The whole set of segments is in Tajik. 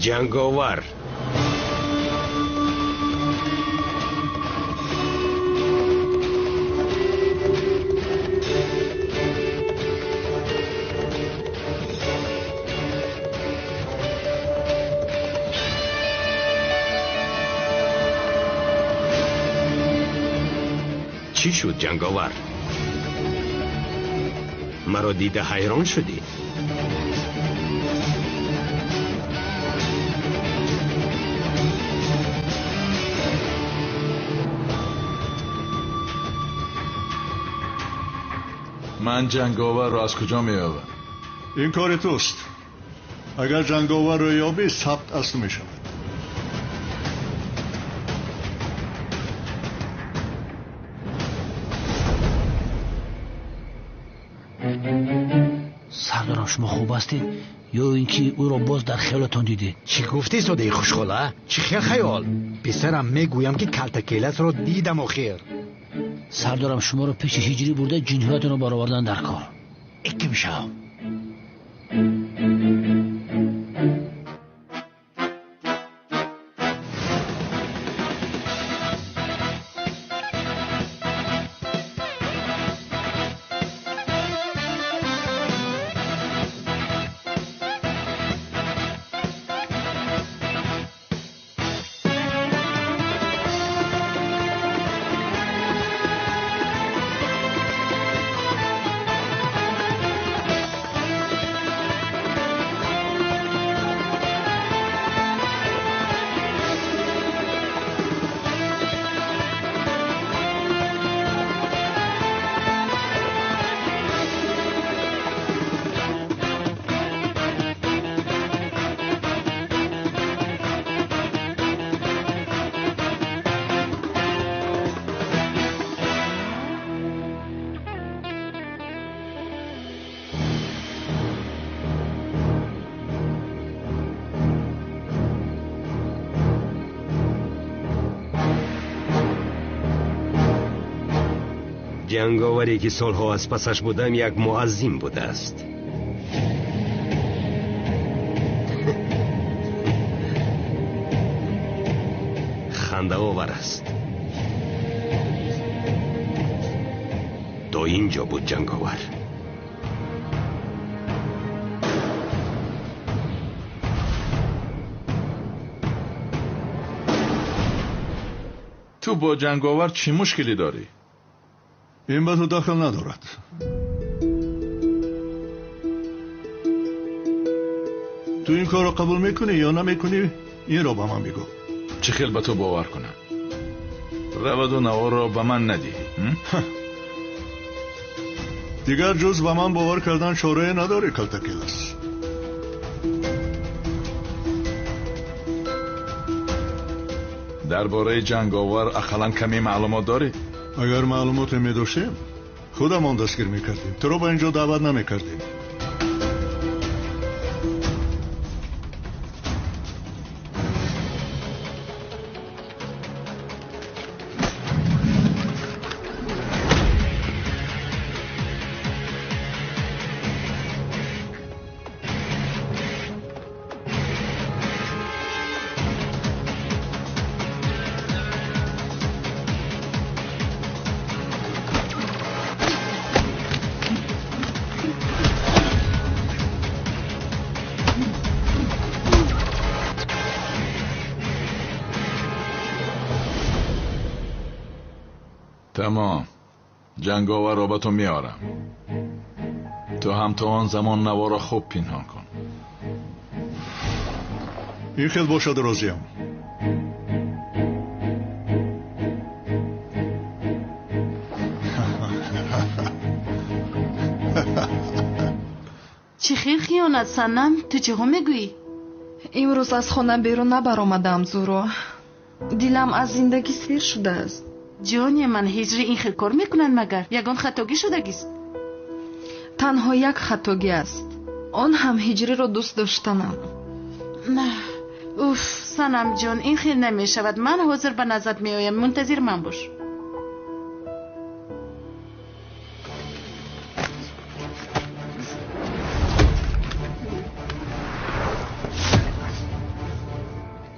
Ҷанговар. Чӣ шуд, ҷанговар? Маро дида ҳайрон шудӣ? Ман ҷанговарро аз куҷо меёбам? Ин кори туст. Агар ҷанговарро ёбӣ, сабт аз ту мешавад. Сардорам, шумо хуб ҳастед ё ин ки ӯро боз дар хаёлатон дидед? Чӣ гуфтӣ, содаи хушхола? Чӣ хел хаёл? Писарам, мегӯям ки калтакеласро дидам охир. Сардорам, шуморо пеши ҳиҷрӣ бурда ҷинҳоятонро баровардан дар кор. Икки мешавам. Ҷанговаре ки солҳо аз пасаш будам, як муаззим будааст. Хандаовар аст. То ин ҷо буд ҷанговар. Ту бо ҷанговар чӣ мушкиле дорӣ? Ин ба ту дахл надорад. Ту ин корро қабул мекунӣ ё намекунӣ, инро ба ман бигӯ. Чӣ хел ба ту бовар кунам? Раваду наворро ба ман надиҳӣ. Дигар ҷуз ба ман бовар кардан чорае надорӣ, калтакелас. Дар бораи ҷанговар ақаллан каме маълумот дорӣ? Агар маълумоте медоштем, худамон дастгир мекардем. Туро ба ин ҷо даъват намекардем. Тамом, ҷанговарро ба ту меорам. Ту ҳам то он замон наворро хуб пинҳон кун. Ин хел бошад, розиям. Чӣ хел хиёнат, Санам? Ту чиҳо мегӯӣ? Имрӯз аз хона берун набаромадам, Зуро. Дилам аз зиндагӣ сер шудааст. Ҷоне ман, ҳиҷрӣ ин хел кор мекунанд магар? Ягон хатогӣ шудагист? Танҳо як хатогӣ аст. Он ҳам ҳиҷриро дӯст доштанам. Уф, Санамҷон, ин хел намешавад. Ман ҳозир ба назарат меоям. Мунтазир ман бош.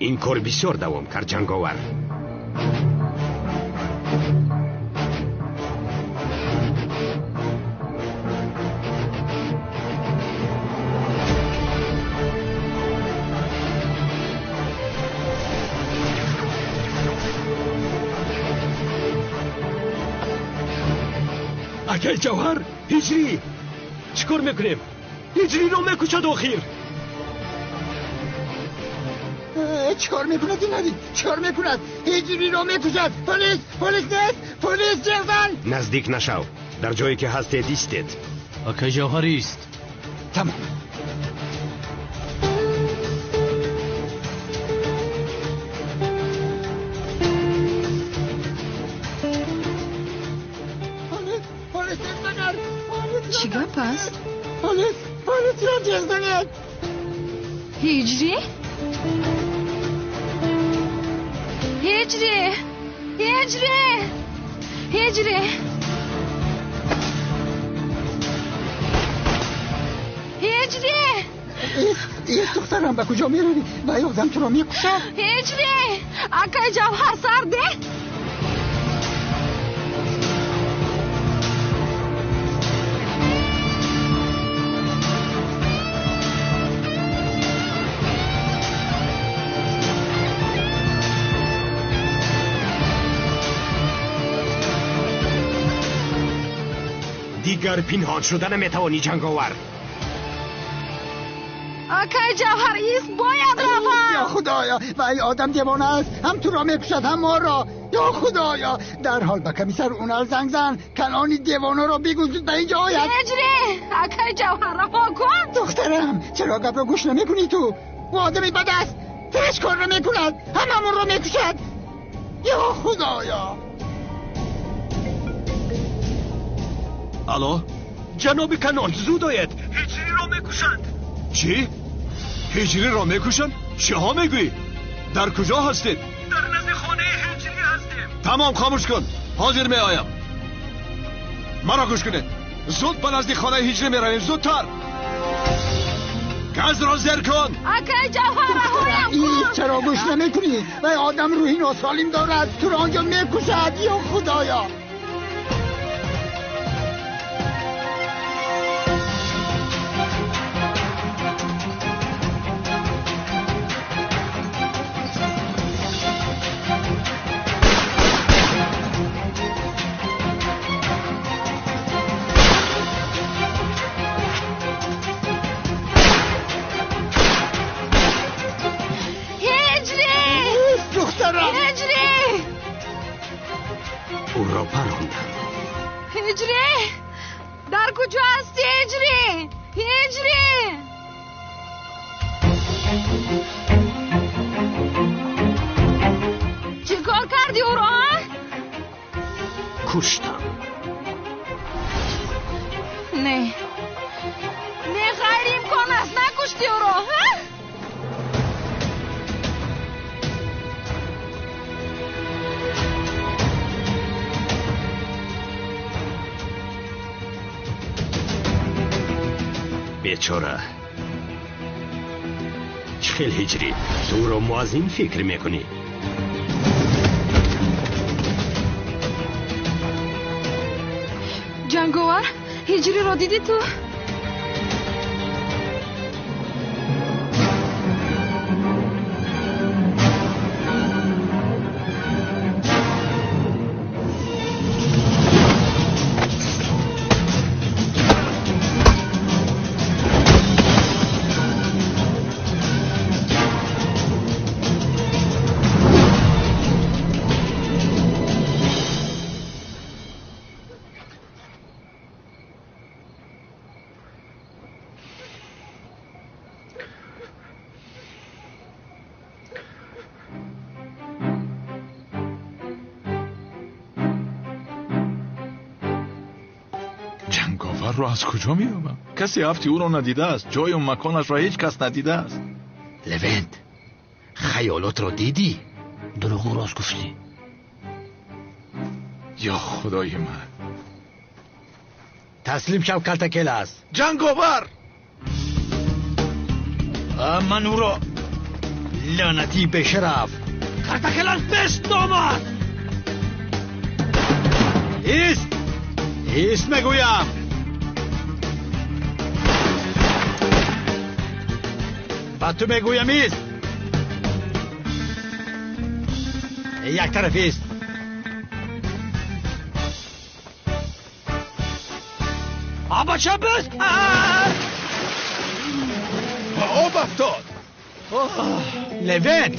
Ин кор бисёр давом кард, ҷанговар. Акай Ҷавҳар, Ҳиҷрӣ, чӣ кор мекунем? Ҳиҷриро мекушад охир. Чӣ кор мекунад ин ҳадид? Чӣ кор мекунад? Ҳиҷриро мекушад. Полис, полис нест, полис ҷиғзан. Наздик нашав. Дар ҷое ки ҳастед истед. Акай Ҷавҳар ист. Тамом. Чӣ гап аст? Полис, полисро ҷиғ занед. Ҳиҷрӣ? Ҳиҷрӣ! Ҳиҷрӣ! Ҳиҷрӣ! Ҳиҷрӣ! Ист, духтарам, ба куҷо меравӣ? Ба ёдам туро мекушад. Ҳиҷрӣ! Акай Ҷавҳар сарде? Дигар пинҳон шуда наметавонӣ, ҷанговар. Акай Ҷавҳар ист, бояд равам. Ё Худоё, вай одам девона аст, ҳам туро мекушад, ҳам моро. Ё Худоё, дарҳол ба комиссар Унал занг зан, калони девонаро бигӯ зуд ба инҷо ояд. Ҳиҷрӣ, акай Ҷавҳар раҳо кун. Духтарам, чаро гапро гӯш намекунӣ ту? Ӯ одами бад аст, ҳеҷ кор намекунад, ҳамамонро мекушад. Ё Худоё. Алло? Ҷаноби Канон, зуд оед. Ҳиҷриро мекушанд. Чӣ? Ҳиҷриро мекушанд? Чиҳо мегӯӣ? Дар куҷо ҳастед? Дар назди хонаи Ҳиҷрӣ ҳастем. Тамом, хомӯш кун. Ҳозир меоям. Маро гӯш кунед. Зуд ба назди хонаи Ҳиҷрӣ меравем, зудтар. Газро зер кун. Акай Ҷавҳар, раҳоям кун. Чаро гӯш намекунӣ? Вай одам рӯҳи носолим дорад, туро онҷо мекушад. Ё Худоё. Ӯро парондам. Ҳиҷрӣ! Дар куҷо ҳастӣ, Ҳиҷрӣ? Ҳиҷрӣ! Чӣ кор кардӣ ӯро, а? Куштам. Не. Не, ғайриимкон аст, накуштӣ ӯро, ҳа? Бечора. Чӣ хел Ҳиҷрӣ? Ту ӯро муаззин фикр мекунӣ? Ҷанговар, Ҳиҷриро дидӣ ту? ҷанговарро аз куҷо меёбам? Касе ҳафти ӯро надидааст, ҷою маконашро ҳеҷ кас надидааст. Левент, хаёлотро дидӣ? Дурӯғу рост гуфтӣ. Ё Худои ман. Таслим шав, калтакелас. Ҷанговар! Ман ӯро Лаънатии бешараф! Картакелас бест омад! Ист! Ист мегӯям! Ба ту мегӯям ист! Як тараф ист! Бача бест! Ба об афтод! Левент!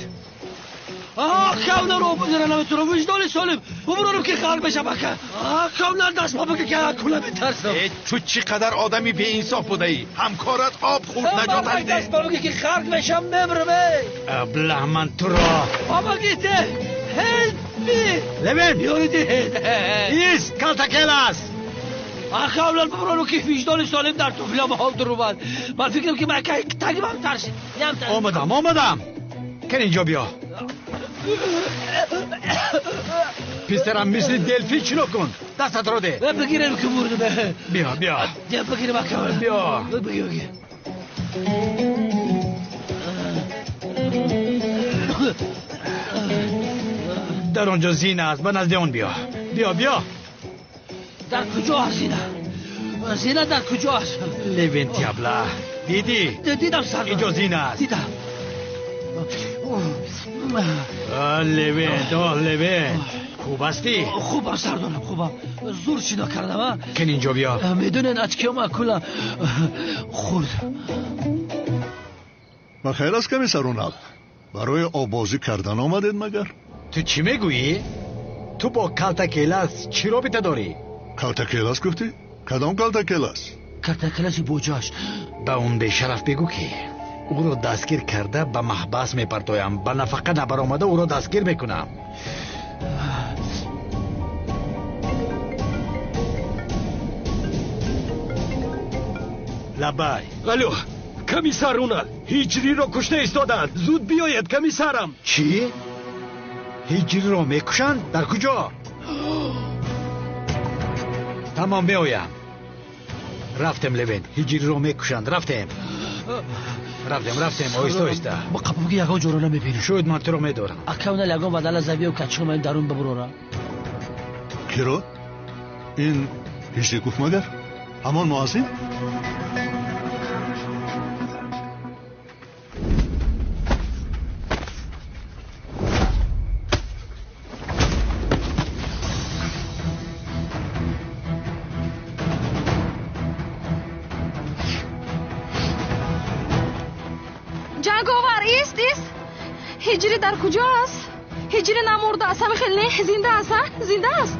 Кавнар об наметунам, виҷдони солим бубуронам ки ғарқ мешам ака. Кавнар даст ба бигир ки кула метарсам. Ту чӣ қадар одами беинсоф будаӣ! Ҳамкорат об хӯрд, наҷоташ деҳ. Даст ба бигир ки ғарқ мешам, мемирам. Аблаҳ, ман туро! Помогите! Help me! Левент! Ёридӣ! Ист, калтакелас! Акавлар бубурону ки виҷдони солим дар туфлям ҳол дурумад. Ман фикрам ки тагимам тарсид. Омадам, омадам! Кан инҷо биё. Писарам мисли делфин чино кун. Дастатро деҳ. Бигирем ки мурдам. Биё, биё. Бигирем акавлар. Биё. Бигир, бигир. Дар он ҷо зина аст, ба назди он биё. Биё, биё. Дар куҷо аст зина? Зина дар куҷо аст? Левенти аблаҳ. Дидӣ? Дидам сардор. Инҷо зина аст. Дидам. Левент, о Левент. Хуб ҳастӣ? Хубам сардорам, хубам. Зур шино кардам, а? Кан инҷо биё. Медонед аз киём акула хӯрд. Ба хайр аст комиссар Унал. Барои оббозӣ кардан омадед магар? Ту чӣ мегӯӣ? Ту бо калтакелас чӣ робита дорӣ? Калтакелас гуфтӣ? Кадом калтакелас? Калтакеласи боҷоаш. Ба он бешараф бигӯ ки ӯро дастгир карда ба маҳбас мепартоям, ба нафақа набаромада ӯро дастгир мекунам. Лабай. Алло, комиссар Унал, Ҳиҷриро кушта истодаанд. Зуд биёед, комиссарам. Чӣ? Ҳиҷриро мекушанд? Дар куҷо? Тамом, меоям. Рафтем, Левент, Ҳиҷриро мекушанд. Рафтем. Рафтем, рафтем, оҳиста оҳиста. Ба қапам ки ягон ҷоро намебинам. Шояд ман туро медорам. Ака Унал ягон бадала завиё качиқам дарун бибурора. Киро? Ин Ҳиҷрӣ гуфт магар? Ҳамон муаззин? Ҷанговар, ист, ист! Ҳиҷрӣ дар куҷо аст? Ҳиҷрӣ намурда аст, ҳамин хел не? Зинда аст, а? Зинда аст?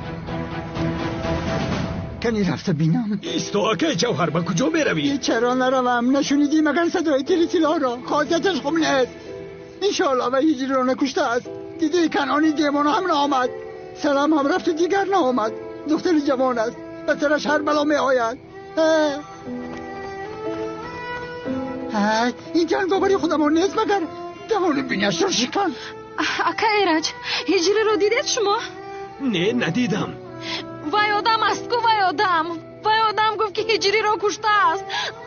Кани рафта бинам. Исто, акай Ҷавҳар, ба куҷо меравӣ? Чаро наравам? Нашунидӣ магар садои тири силоҳро? Хосияташ хуб нест. Иншоалло ва Ҳиҷриро накуштааст. Дидӣ Канъони девона ҳам наомад. Салам ҳам рафту дигар наомад. Духтари ҷавон аст. Ба сараш ҳар бало меояд. Ин ҷанговари худамон нест магар? Давони биняшро шикан. Ака Эраҷ, Ҳиҷриро дидед шумо? Не, надидам. Вай одам аст ку, вай одам. Вай одам гуфт ки Ҳиҷриро куштааст.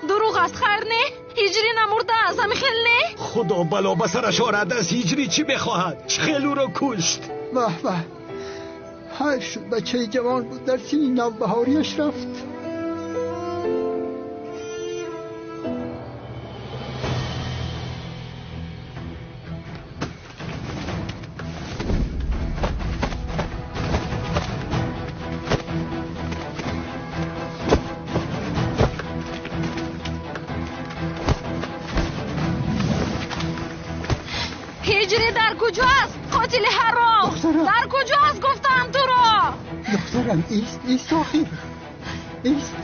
Дурӯғ аст, хайр не? Ҳиҷрӣ намурдааст, ҳамин хел не? Худо бало ба сараш орад, аз Ҳиҷрӣ чӣ мехоҳад? Чӣ хел ӯро кушт? Ваҳ ваҳ, ҳайф шуд, бачаи ҷавон буд, дар синни навбаҳориаш рафт. Ҳиҷрӣ дар куҷоаст? Қотили ҳаром! Дар куҷоаст гуфтам туро? Духтарам, ист, ист охир. Ист.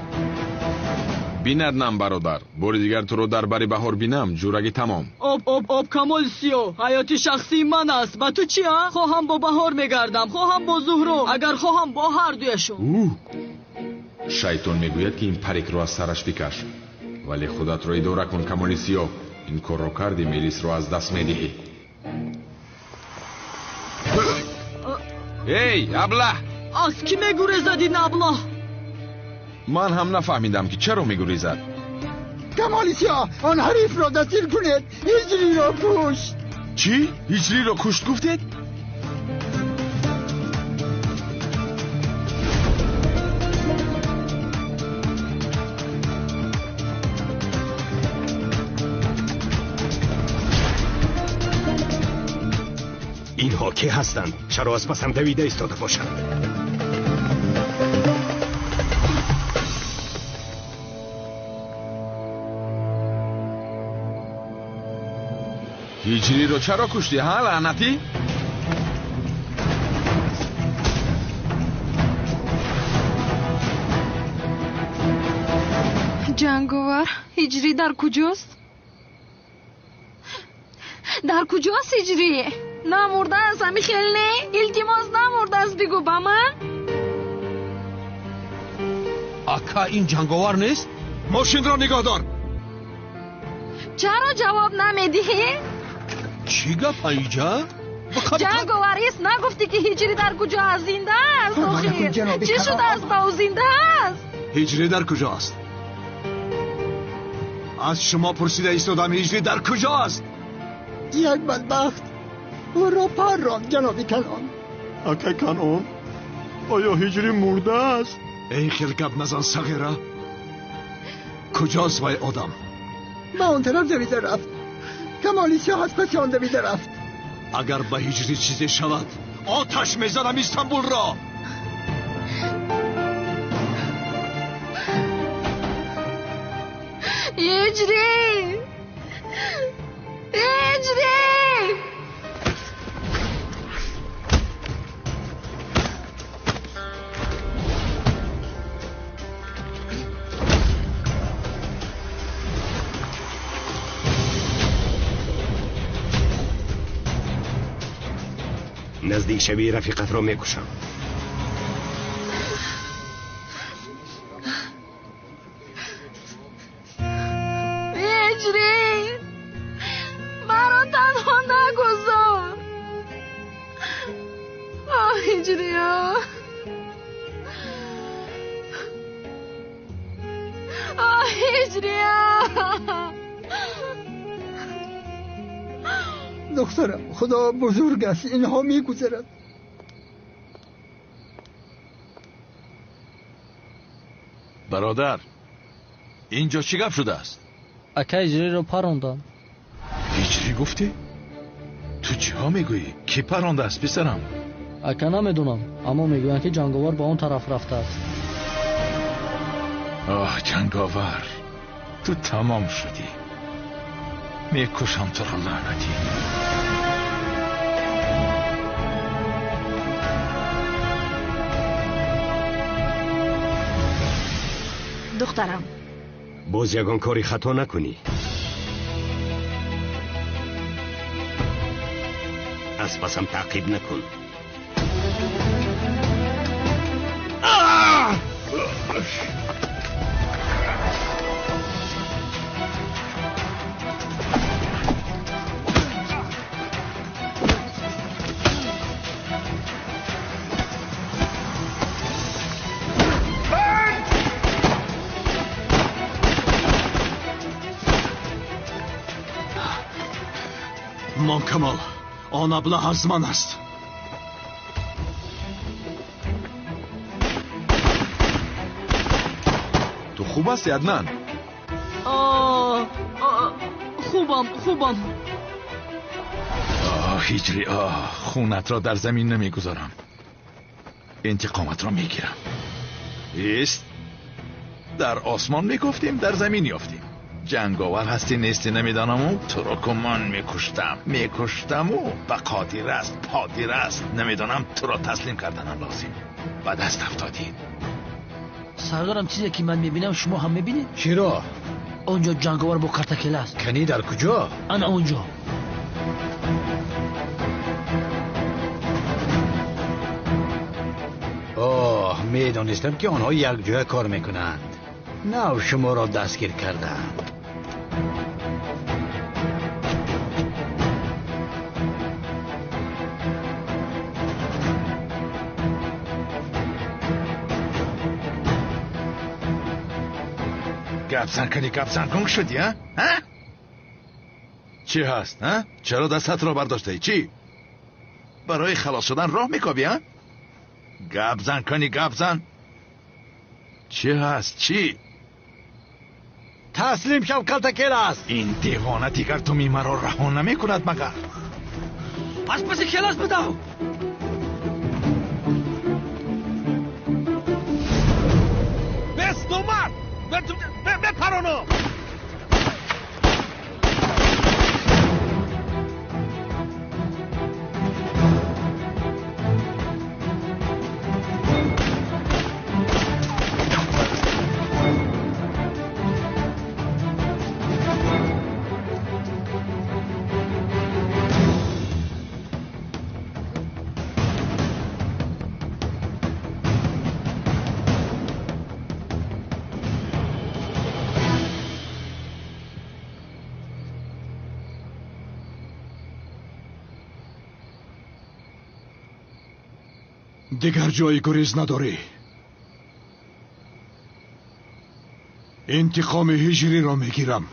Бинад нам бародар, бори дигар туро дар бари баҳор бинам, ҷурагӣ тамом. Об, об, об, Камоли Сиёҳ, ҳаёти шахсии ман аст. Ба ту чи, а? Хоҳам бо баҳор мегардам, хоҳам бо Зуҳро, агар хоҳам бо ҳар дуяшон. Шайтон мегӯяд ки ин парикро аз сараш бикаш. Вале худатро идора кун, Камоли Сиёҳ. Ин корро кардӣ, Мелисро аз даст медиҳӣ. Эй, аблаҳ! Аз кӣ мегурезад ин аблаҳ? Ман ҳам нафаҳмидам ки чаро мегурезад. Камоли Сиёҳ, он ҳарифро дастгир кунед. Ҳиҷриро кушт. Чӣ? Ҳиҷриро кушт гуфтед? Инҳо ки ҳастанд? Чаро аз пасам давида истода бошанд? Ҳиҷриро чаро куштӣ, ҳа, лаънатӣ? Ҷанговар, Ҳиҷрӣ дар куҷост? Дар куҷост Ҳиҷрӣ? Намурдааст, ҳами хел не? Илтимос, намурдааст, бигӯ ба ман. Ака, ин ҷанговар нест? Мошинро нигоҳ дор. Чаро ҷавоб намедиҳӣ? Чӣ гап аиҷа? Ҷанговар ист, нагуфтӣ ки Ҳиҷрӣ дар куҷо аст? Зинда аст охир. Чӣ шудааст ба ӯ? Зинда аст? Ҳиҷрӣ дар куҷо аст? Аз шумо пурсида истодам, Ҳиҷрӣ дар куҷо аст? Як бадбахт ӯро парронд, ҷаноби Канъон. Ака Канъон, оё Ҳиҷрӣ мурда аст? Эй хел гап назан, сағира. Куҷост вай одам? Ба он тараф давида рафт. Камоли сиёҳ аз паси он давида рафт. Агар ба Ҳиҷрӣ чизе шавад, оташ мезанам Истанбулро. Ҳиҷрӣ! Ҳиҷрӣ! Наздик шавӣ, рафиқатро мекушам. Ҳиҷрӣ, маро танҳо нагузор. Оҳ, Ҳиҷрӣ, оҳ, Ҳиҷрӣ. Духтарам, худо бузург аст, инҳо мегузарад. Бародар, инҷо чӣ гап шудааст? Ака, Ҳиҷриро паронданд. Ҳиҷрӣ гуфтӣ? Ту чиҳо мегӯӣ? Кӣ парондааст, писарам? Ака, намедонам, аммо мегӯянд ки ҷанговар ба он тараф рафтааст. Оҳ, ҷанговар, ту тамом шудӣ. Мекушам туро, лаънатӣ. Духтарам, боз ягон кори хато накунӣ. Аз пасам таъқиб накун. Мон Камол, он аблаҳ аз ман аст. Ту хуб ҳастӣ, Аднан? Хубам, хубам. Оҳ, Ҳиҷрӣ, оҳ, хунатро дар замин намегузорам. Интиқоматро мегирам. Ист, дар осмон мегуфтем, дар замин ёфтем. Ҷанговар ҳастӣ нестӣ намедонаму туро ку ман мекуштам, мекуштаму ба қодир аст, подир аст, намедонам, туро таслим карданам лозим. Ба даст афтодӣ. Сардарам, чизе ки ман мебинам, шумо ҳам мебинед? Чиро? Он ҷо ҷанговар бо картакела аст. Канӣ, дар куҷо? Ана он ҷо. Оҳ, медонистам ки онҳо якҷоя кор мекунанд. Нав шуморо дастгир кардам. Гапзан кунӣ, гапзан гунг шудӣ, а? Чӣ ҳаст, ҳа? Чаро дастатро бардоштаӣ? Чӣ? Барои халос шудан роҳ мекобӣ, ҳа? Гап зан, кани гап зан. Чӣ ҳаст, чӣ? Таслим шав, Калтакелас. Ин девона дигар думи маро раҳо намекунад магар. Аз паси Келас бидав. Бес номард! Бепаронам! Дигар ҷои гурез надорӣ. Интиқоми ҳиҷриро мегирам.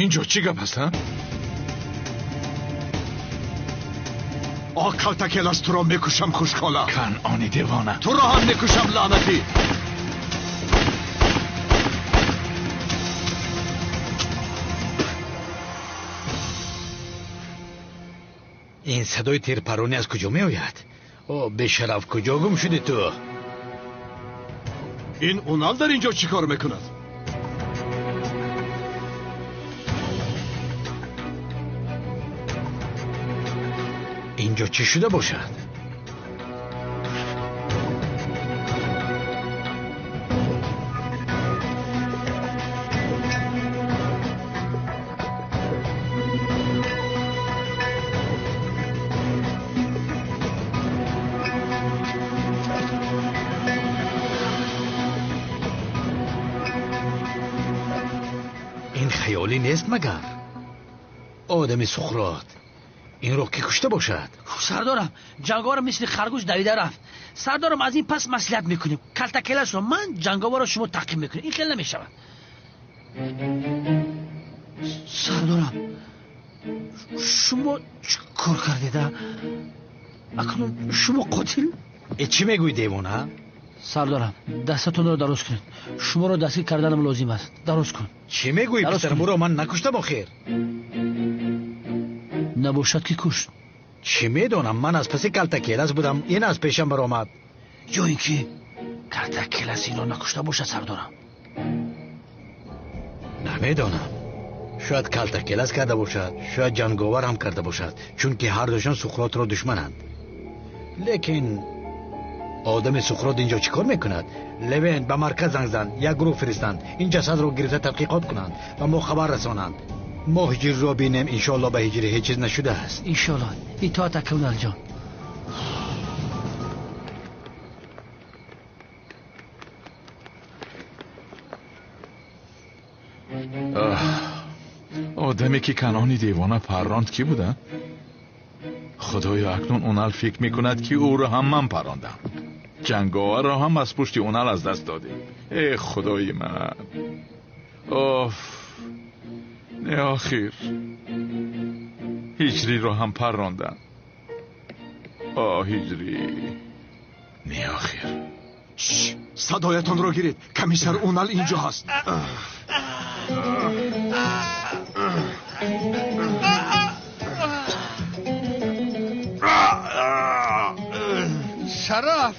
Инҷо чӣ гап ҳаст, ҳа? О, Калтакелас, туро мекушам, хушкола. Канъони девона. Туро ҳам мекушам, лаънатӣ. Ин садои тирпаронӣ аз куҷо меояд? О, бешараф, куҷо гум шудӣ ту? Ин Унал дар инҷо чӣ кор мекунад? Инҷо чӣ шуда бошад? Ин хаёлӣ нест магар? Одами Суқрот инро ки кушта бошад? Сардорам, ҷанговар мисли харгӯш давида рафт. Сардорам, аз ин пас маслиҳат мекунем. Калтакеласро ман, ҷанговарро шумо таъқиб мекунем. Ин хел намешавад. Сардорам, шумо чӣ кор кардед? Акнун шумо қотил? Э, чӣ мегӯӣ, девона? Сардорам, дастатонро дароз кунед. Шуморо дастгир карданам лозим аст. Дароз кун. Чӣ мегӯӣ, писарам? Ӯро ман накуштам охир. Набошад ки кушт. Чӣ медонам, ман аз паси Калтакелас будам, ин аз пешам баромад. Ё ин ки Калтакелас инро накушта бошад, сардорам. Намедонам. Шояд Калтакелас карда бошад, шояд ҷанговар ҳам карда бошад, чунки ҳардушон Суқротро душмананд. Лекин одами Суқрот инҷо чӣ кор мекунад? Левент, ба марказ занг зан, як гурӯҳ фиристанд, ин ҷасадро гирифта тадқиқот кунанд ва мо хабар расонанд. Мо ҳиҷриро бинем, иншоалло ба ҳиҷри ҳеҷ чиз нашудааст. Иншоалло. Итоат Акуналҷон. Одаме ки Канъони девона парронд кӣ буда? Худоё, акнун Унал фикр мекунад ки ӯро ҳам ман паррондам. Ҷанговарро ҳам аз пушти Унал аз даст додем. Э, худои ман. Оф. Не, охир. Ҳиҷриро ҳам паррондам. О, ҳиҷрӣ. Не, охир. Садоятонро гиред. Комиссар Унал инҷо ҳаст. Шараф,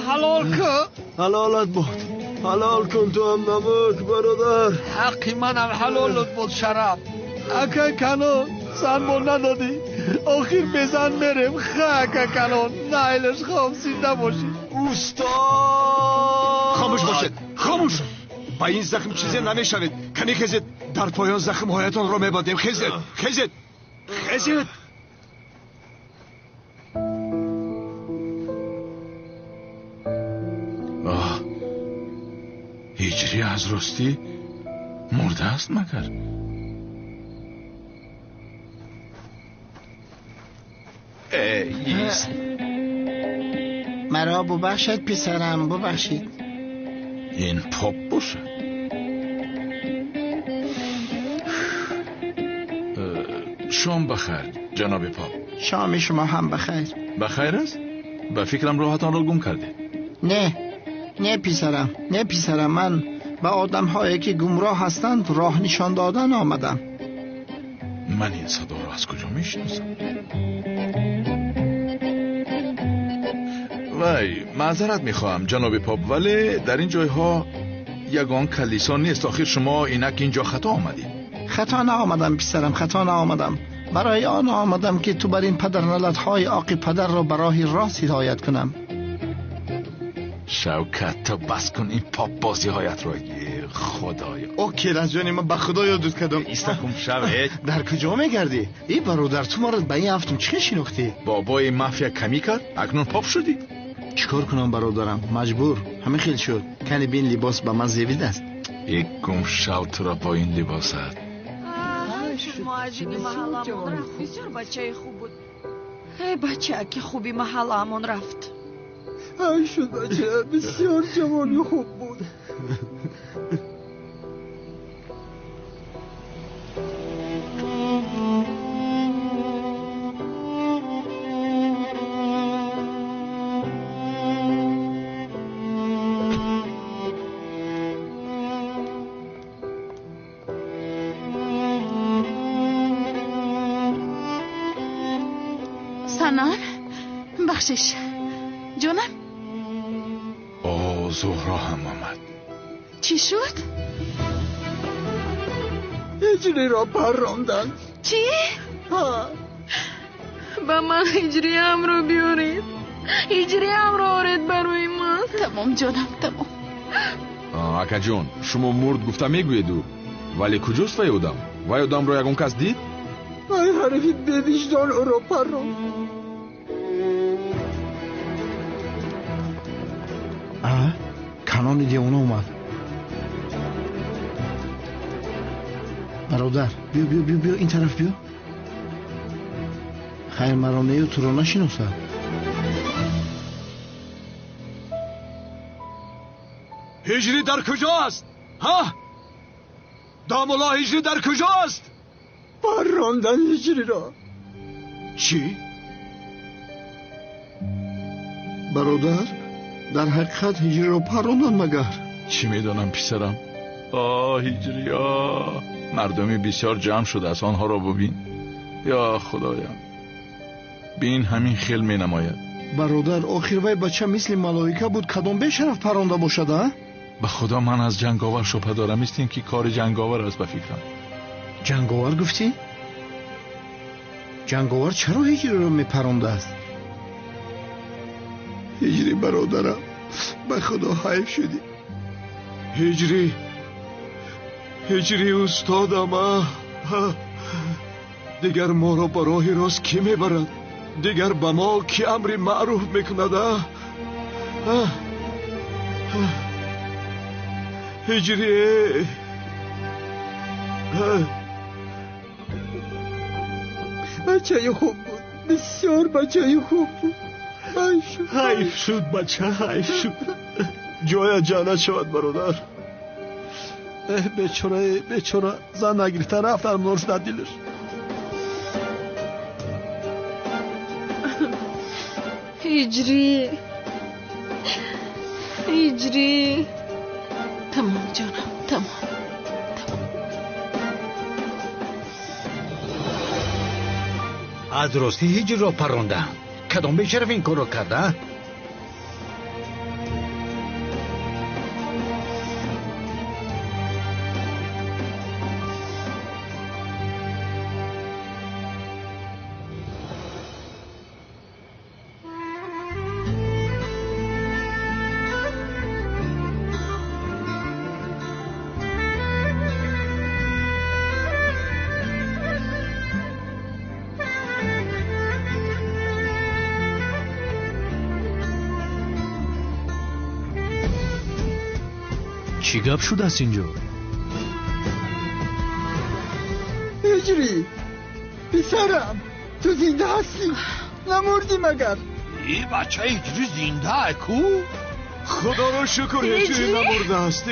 ҳалол кун. Ҳалолат бод. Ҳалол кун ту ҳам намак, бародар. Ҳаққи манам ҳалолат бод, Шараф. Акай Канон, зан мо надодӣ. Охир безан мерем. Ха, ака Канон, найлаш хом, зинда бошӣ. Устод! Хомӯш бошед, хомӯш! Ба ин захм чизе намешавед. Кани хезед, дар поён захмҳоятонро мебандем. Хезед, хезед, хезед! Ҳиҷрӣ аз ростӣ мурда аст магар? ایست. مرا ببخشید پسرم، ببخشید. این پاپ باشه. شام بخیر جناب پاپ. شام شما هم بخیر. بخیر است؟ به فکرم راهتان را گم کرده. نه نه پسرم، نه پسرم، من به آدم هایی که گمراه هستند راه نشان دادن آمدم. من این صدا را از کجا میشناسم؟ وای، معذرت میخواهم جناب پاپ، ولی در این جایها یگان کلیسا نیست. آخر شما اینک اینجا خطا آمدید. خطا نآمدم پسرم، خطا نآمدم. برای آن آمدم که تو بر این پدرنلت‌های آقی پدر را به راه راست هدایت کنم. شوکت، تو بس کن این پاپ بازی هایت را. خدایا. او کیرز جانی، من به خدا یادت کردم. ایستکم شوید. در کجا میگردی؟ ای برادر، تو ما را به این هفتم چه شناختی؟ بابای مافیا کمی کرد، اکنون پاپ شدی. چیکار کنم برادرم؟ مجبور. همه خیلی شد. کنی بین لباس به من زیبید است. یک گم شو تو را با این لباست. مهاجری محله‌مون رفت. بسیار بچه خوب بود. ای بچه که خوبی محله‌مون رفت. ای شد بچه، بسیار جوانی خوب بود. سنان، بخشش جانم. آه، زهرا هم آمد. چی شد؟ هجری را پراندن. چی؟ ها. به من هجری هم رو بیارید. هجری هم رو آرید برای من. تمام جانم، تمام. اکا جون، شما مرد گفته میگویید، ولی کجاست وی آدم؟ وی آدم رو یگان کس دید؟ ای حریفی بی وجدان او را پراند. канони девона омад. Бародар, биё, биё, биё, биё, ин тараф биё. Хайр, маро нею туро нашиносад. ҳиҷрӣ дар куҷоаст? Ҳа? Домулло, ҳиҷрӣ дар куҷоаст? Паррондан ҳиҷриро. Чӣ? Бародар, дар ҳақиқат ҳиҷриро паррондан магар? Чӣ медонам писарам? Оҳ, ҳиҷрӣ, оҳ. Мардуми бисёр ҷамъ шудааст, онҳоро бубин. Ё худоям, бин ҳамин хел менамояд. Бародар, охир вай бача мисли малоика буд, кадом бешараф парронда бошад, а? Ба худо ман аз ҷанговар шубҳа дорам. Мисли ин ки кори ҷанговар аст ба фикрам. Ҷанговар гуфтӣ? Ҷанговар чаро ҳиҷриро мепарондааст? Ҳиҷрӣ бародарам, ба худо ҳайф шудӣ. Ҳиҷрӣ, ҳиҷрӣ устодам, дигар моро ба роҳи рост кӣ мебарад? Дигар ба мо кӣ амри маъруф мекунад? Ҳиҷрӣ, бачаи хуб буд, бисёр бачаи хуб буд. Ҳайф шуд бача, ҳайф шуд. Ҷоя ҷаннат шавад бародар. Эҳ, бечора, бечора, зан нагирифта рафт, армнор шуда дилаш. Ҳиҷрӣ, ҳиҷрӣ. Тамом ҷонам, тамом. Аз ростӣ ҳиҷриро паррондаам. Кадом бешараф ин корро карда? Чӣ гап шудааст инҷо? Ҳиҷрӣ, писарам, ту зинда ҳастӣ? Намурдӣ магар? Ин бача Ҳиҷрӣ зинда ку? Худоро шукр, Ҳиҷрӣ намурдааст.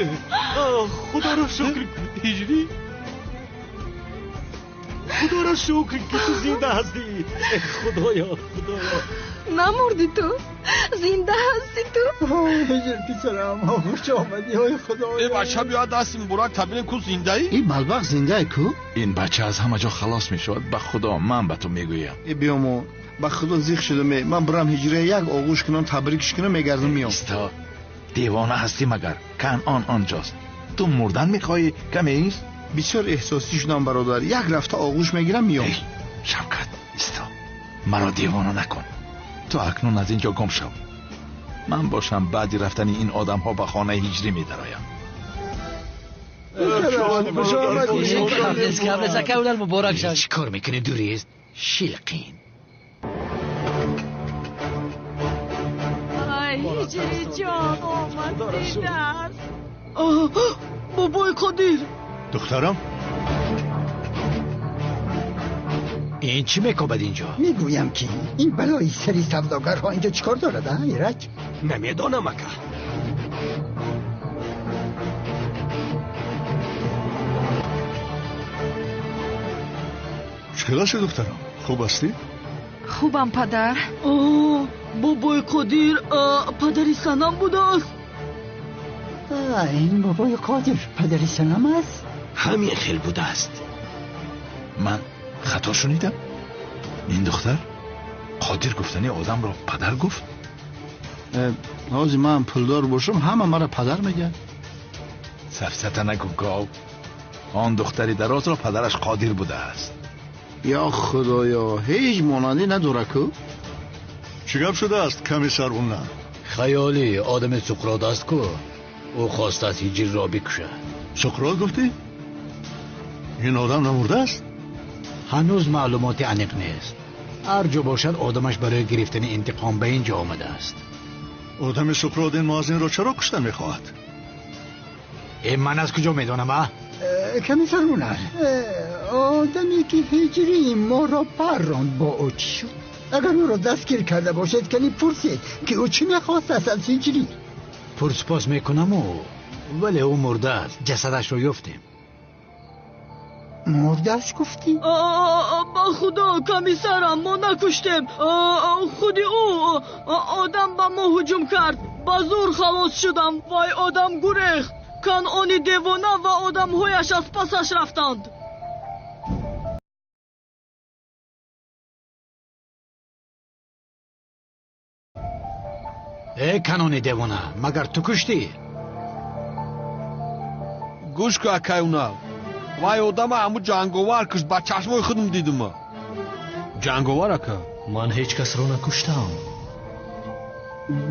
Худоро шукр, Ҳиҷрӣ. Худоро шукр, ки ту зинда ҳастӣ. Худоё, худоё. Намурдӣ ту? Зинда ҳастӣ ту? Ҳиҷр писарам, хуш омадӣ, ой худоё. Ин бача биёяд дасти муборак табинем ку зиндаӣ? Ин балбақ зиндаи ку? Ин бача аз ҳама ҷо халос мешавад, ба худо ман ба ту мегӯям. Э биёмо, ба худо зиқ шудам. Ман бирам Ҳиҷрия як оғӯш кунам, табрикш кунам, мегардам меом. Исто, девона ҳастӣ магар? Канъон онҷост. Ту мурдан мехоҳӣ, каме ист? Бисёр эҳсосӣ шудам бародар. Як рафта оғӯш мегирам меом. Эй, Шавкат, исто. Маро девона накун. Ту акнун аз инҷо гум шав. Ман бошам баъди рафтани ин одамҳо ба хонаи Ҳиҷрӣ медароям. Чӣ кор мекунӣ, дурист? Шилқин. Ай, Ҳиҷрӣ ҷон омад, зинда аст. Бобои Қодир. Духтарам? Ин чӣ мекобад инҷо? Мегӯям ки ин балои сари савдогарҳо инҷо чӣ кор дорад, а, Ираҷ? Намедонам, ака. Чӣ хел ҳастӣ, духтарам? Хуб ҳастӣ? Хубам, падар. Бобои Қодир падари Санам будааст. Ин бобои Қодир падари Санам аст? Ҳамин хел будааст. Ман хато шунидам? Ин духтар Қодир гуфтани одамро падар гуфт? Ҳозир ман пулдор бошам, ҳама маро падар мегӯяд. Сафсата нагӯ, гов. Он духтари дарозро падараш Қодир будааст. Ё худоё, ҳеҷ монандӣ надора ку? Чӣ гап шудааст, комиссар Унна? Хаёлӣ одами Суқрот аст ку. Ӯ хостааст Ҳиҷрро бикушад. Суқрот гуфтӣ? Ин одам намурдааст? Ҳанӯз маълумоти аниқ нест. Ҳар ҷо бошад, одамаш барои гирифтани интиқом ба ин ҷо омадааст. Одами Суқрот ин муаззинро чаро кушта мехоҳад? Э, ман аз куҷо медонам, а? Комиссар Унар, одаме ки Ҳиҷрии моро парронд бо ӯ чӣ шуд? Агар ӯро дастгир карда бошед, кани пурсед ки ӯ чӣ мехостааст аз Ҳиҷрӣ. Пурсупос мекунаму, вале ӯ мурдааст, ҷасадашро ёфтем. Мурдааст гуфтӣ? Ба худо, комиссарам, мо накуштем. Худи ӯ одам ба мо ҳуҷум кард. Ба зӯр халос шудам. Вай одам гурехт. Канъони девона ва одамҳояш аз пасаш рафтанд. Э, Канъони девона, магар ту куштӣ? Гӯш кун, акай Унал. Вай одама ҳамун ҷанговар кушт, ба чашмои худам дидам. Ҷанговар, ака? Ман ҳеҷ касро накуштам.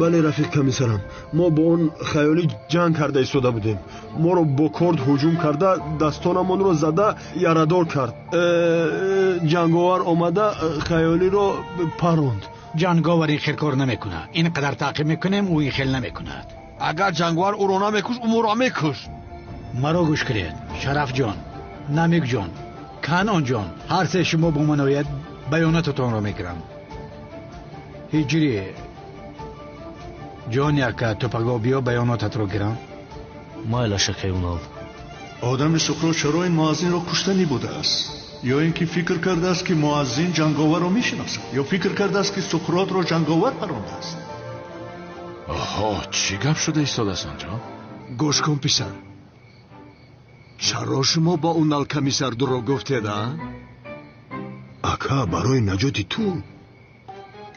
Бале, рафиқ комиссарам, мо бо он хаёлӣ ҷанг карда истода будем. Моро бо корд ҳуҷум карда, дастонамонро зада ярадор кард. Ҷанговар омада хаёлиро паронд. Ҷанговар ин хел кор намекунад. Ин қадар таъқиб мекунем, ӯ ин хел намекунад. Агар ҷанговар ӯро намекушт, ӯ моро мекушт. Маро гӯш кунед, Шарафҷон, Намикҷон, Канъонҷон, ҳар се шумо бо ман ояд, баёнотатонро мегирам. Ҳиҷрӣ ҷон, яка ту паго биё, баёнотатро гирам. Майла, шакай Унал. Одами Суқрот чаро ин муаззинро куштанӣ будааст? Ё ин ки фикр кардааст, ки муаззин ҷанговарро мешиносад, ё фикр кардааст, ки Суқротро ҷанговар парондааст? Оҳо, чӣ гап шуда истодааст онҷо? Гӯш кун, писар. Чаро шумо ба Унал комиссар дурӯғ гуфтед, а? Ака, барои наҷоти ту.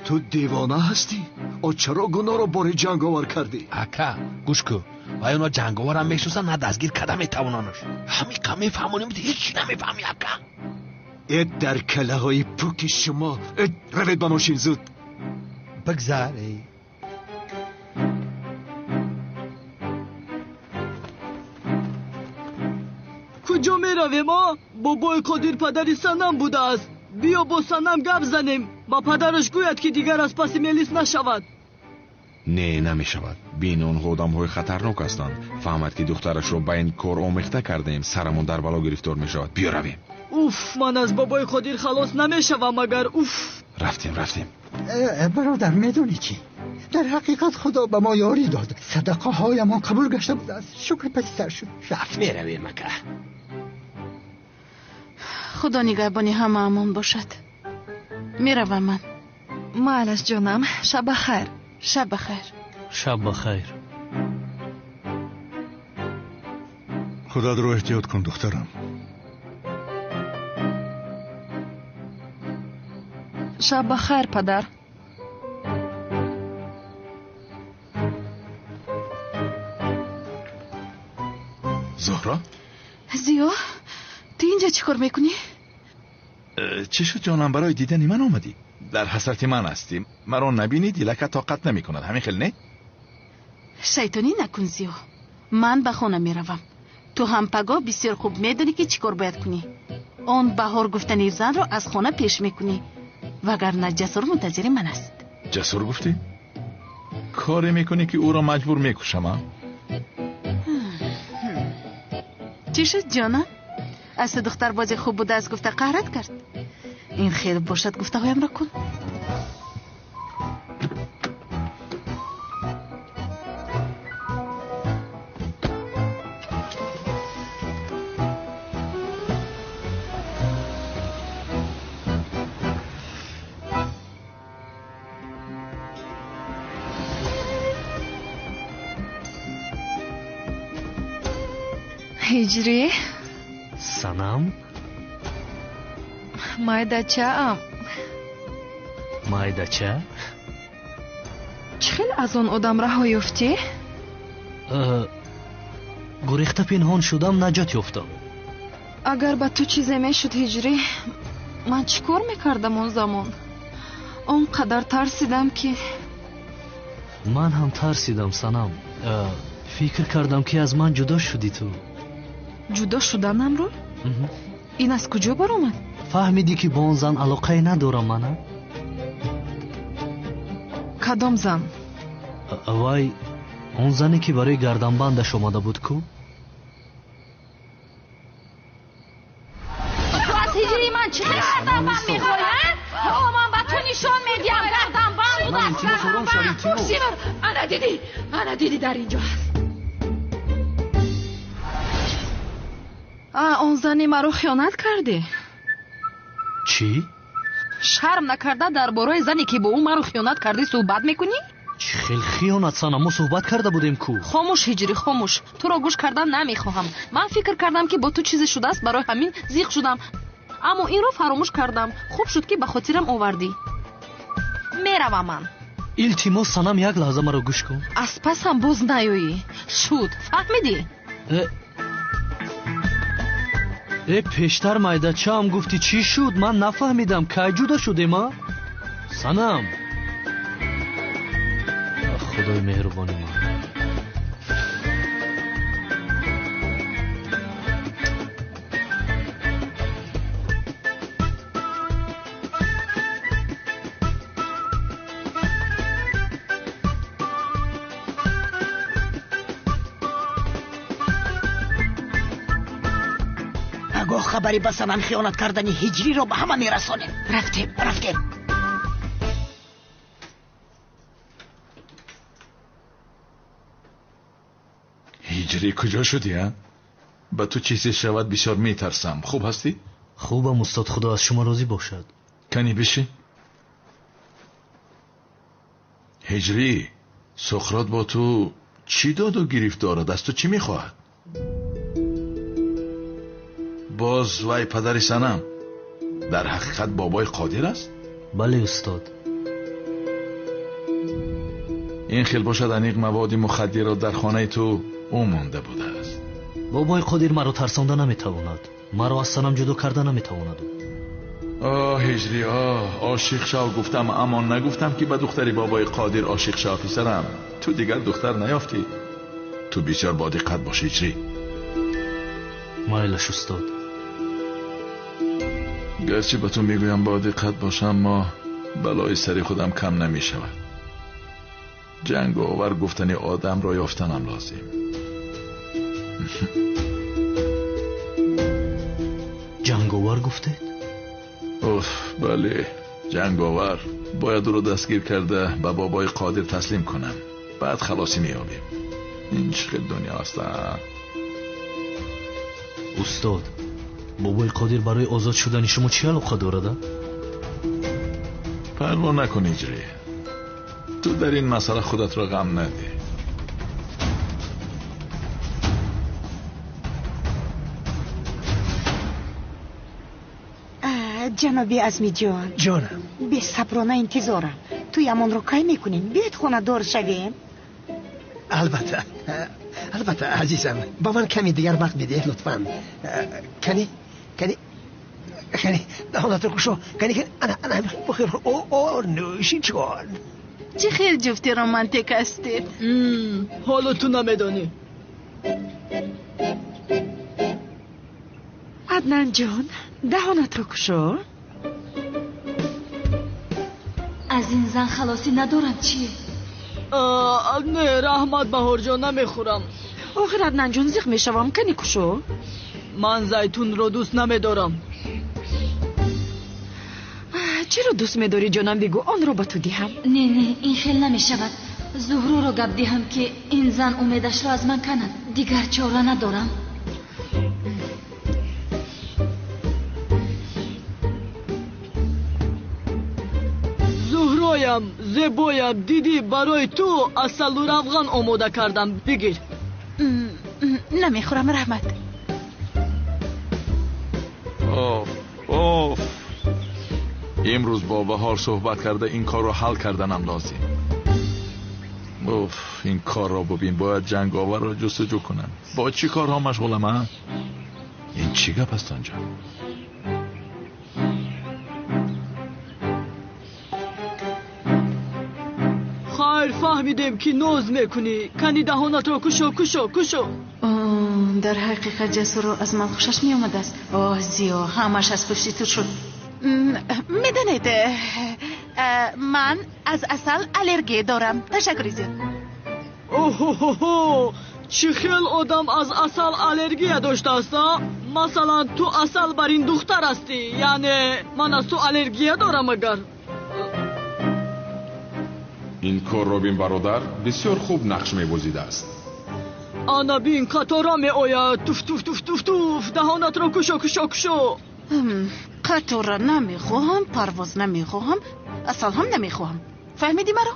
Ту девона ҳастӣ? О чаро гуноҳро бори ҷанговар кардӣ? Ака, гӯш кун. Вай оно ҷанговарам мешиносанд, на дастгир карда метавонанаш. Ҳамиқа мефаҳмонем, ҳеҷ намефаҳмӣ, ака. Э, дар калаҳои пуки шумо. Э, равед ба мошин зуд. Бигзар. Куҷо меравем, а? Бобои Қодир падари Санам будааст. Биё бо Санам гап занем. Ба падараш гӯяд, ки дигар аз паси мелис нашавад. Не, намешавад. Бин, онҳо одамҳои хатарнок ҳастанд. Фаҳмад, ки духтарашро ба ин кор омехта кардаем, сарамон дар бало гирифтор мешавад. Биё равем. Уф, ман аз бобои Қодир халос намешавам агар. Уф. Рафтем, рафтем. Бародар, медонӣ чӣ? Дар ҳақиқат Худо ба мо ёрӣ дод. Садақаҳоямон қабул гашта будааст. Шукр паси сар шуд. Рафт. Меравем, ака. Худо нигаҳбони ҳамаамон бошад. Меравам ман. Майлаш, ҷонам, шаб ба хайр. Шаб ба хайр. Шаб ба хайр. Худатро эҳтиёт кун, духтарам. Шаб ба хайр, падар. Зуҳро? Зиё, ту инҷа чӣ кор мекунӣ? Чӣ шуд, ҷонам, барои дидани ман омадӣ? Дар ҳасрати ман ҳастӣ. Маро набинӣ, дилака тоқат намекунад. Ҳамин хел не? Шайтонӣ накун, Зиё. Ман ба хона меравам. Ту ҳам пагоҳ бисёр хуб медонӣ, ки чӣ кор бояд кунӣ. Он баҳор гуфтани занро аз хона пеш мекунӣ. Вагарна Ҷасур мунтазири ман аст. Ҷасур гуфтӣ? Коре мекунӣ, ки ӯро маҷбур мекушам, а? Чӣ шуд, ҷонам? Аз ту духтарбози хуб будааст гуфта қаҳрат кард? Ин хел бошад, гуфтаҳоямро кун. Ҳиҷрӣ? Санам? Майдачаам. Майдача? Чӣ хел аз он одам раҳо ёфтӣ? Гурехта пинҳон шудам, наҷот ёфтам. Агар ба ту чизе мешуд, Ҳиҷрӣ, ман чӣ кор мекардам он замон? Он қадар тарсидам, ки Ман ҳам тарсидам, Санам. Фикр кардам, ки аз ман ҷудо шудӣ ту. Ҷудо шуданамро? Ин аз куҷо баромад? Фаҳмидӣ, ки бо он зан алоқае надорам мана? Кадом зан? Вай, он зане, ки барои гарданбандаш омада буд ку. Ту аз ҳиҷрии ман чӣ хел гарданбанд мехоҳӣ? Ҳо, ман ба ту нишон медиҳам, гарданбанд будааст, гарданбанд. Ана дидӣ, ана дидӣ, дар инҷо аст. Он зани маро хиёнат кардӣ? Чӣ? Шарм накарда дар бораи зане, ки бо ӯ маро хиёнат кардӣ, суҳбат мекунӣ? Чӣ хел хиёнат, Санам? Мо суҳбат карда будем ку. Хомӯш, Ҳиҷрӣ, хомӯш. Туро гӯш кардан намехоҳам. Ман фикр кардам, ки бо ту чизе шудааст, барои ҳамин зиқ шудам. Аммо инро фаромӯш кардам. Хуб шуд, ки ба хотирам овардӣ. Меравам ман. Илтимос, Санам, як лаҳза маро гӯш кун. Аз пасам боз наёӣ. Шуд, фаҳмидӣ? Э, пештар майдачаам гуфтӣ, чӣ шуд? Ман нафаҳмидам, кай ҷудо шудем, а? Санам, Худои меҳрубони ман. Пагоҳ хабари ба Санам хиёнат кардани Ҳиҷриро ба ҳама мерасонем. Рафтем, рафтем. Ҳиҷрӣ, куҷо шудӣ, а? Ба ту чизе шавад, бисёр метарсам. Хуб ҳастӣ? Хубам, устод, Худо аз шумо розӣ бошад. Кани бишин. Ҳиҷрӣ, Суқрот бо ту чӣ доду гирифт дорад? Аз ту чӣ мехоҳад? Боз вай падари Санам дар ҳақиқат бобои Қодир аст? Бале, устод. Ин хел бошад, аниқ маводи мухаддирро дар хонаи ту ӯ монда будааст. Бобои Қодир маро тарсонда наметавонад. Маро аз Санам ҷудо карда наметавонад. Оҳ, Ҳиҷрӣ, оҳ, ошиқ шав гуфтам, аммо нагуфтам, ки ба духтари бобои Қодир ошиқ шав, писарам. Ту дигар духтар наёфтӣ. Ту бисёр бодиққат бош, Ҳиҷрӣ. Майлаш, устод. Гарчи ба ту мегӯям бодиққат бош, аммо балои сари худам кам намешавад. Ҷанговар гуфтани одамро ёфтанам лозим. Ҷанговар гуфтед? Уф, бале, ҷанговар. Бояд ӯро дастгир карда ба бобои Қодир таслим кунам. Баъд халосӣ меёбем. Ин чӣ хел дунё аст, а? Устод, бобои Қодир барои озод шудани шумо чӣ алоқа дорад? Парво накун, Ҳиҷрӣ. Ту дар ин масъала худатро ғам надеҳ. Ҷаноби Азмиҷон. Ҷонам. Бесаброна интизорам. Туямонро кай мекунем? Биёед хонадор шавем. Албатта, албатта, азизам. Ба ман каме дигар вақт бидеҳ, лутфан. Кани, кани, кани, даҳонатро кушо. Кани, кани, ана, ана, бихӯр. О, о, нӯши ҷон. Чӣ хел ҷуфти романтик ҳастед. Ҳоло ту намедонӣ. Аднан ҷон, даҳонатро кушо. Аз ин зан халосӣ надорам, чӣ? Не, раҳмат, Баҳорҷон, намехӯрам. Охир, Аднан ҷон, зиқ мешавам, кани кушо. Ман зайтунро дӯст намедорам. Чиро дӯст медорӣ, ҷонам, бигӯ, онро ба ту диҳам. Не, не, ин хел намешавад. Зуҳроро гап диҳам, ки ин зан умедашро аз ман канад. Дигар чора надорам. Зуҳроям, зебоям, дидӣ, барои ту асалу равған омода кардам. Бигир. Намехӯрам, раҳмат. Оф, оф. Имрӯз бо Баҳор суҳбат карда ин корро ҳал карданам лозим. Уф, ин корро бубин, бояд ҷанговарро ҷустуҷӯ кунам. Бо чӣ корҳо машғулам, а? Ин чӣ гап аст онҷо? Хайр, фаҳмидем, ки ноз мекунӣ. Кани даҳонатро кушо, кушо, кушо. Дар ҳақиқат Ҷасурро аз ман хушаш меомадааст. Оҳ, Зиё, ҳамаш аз пушти ту шуд. Медонед, ман аз асал аллергия дорам. Ташаккури зиёд. Оҳоҳо, чӣ хел одам аз асал аллергия доштааст, а? Масалан, ту асал бар ин духтар ҳастӣ, яъне ман аз ту аллергия дорам агар. Ин корро бин, бародар, бисёр хуб нақш мебозидааст. Ана бин, қатора меояд. Туф, туф, туф, туф, туф. Даҳонатро кушо, кушо, кушо. Қатора намехоҳам, парвоз намехоҳам, асал ҳам намехоҳам. Фаҳмидӣ маро?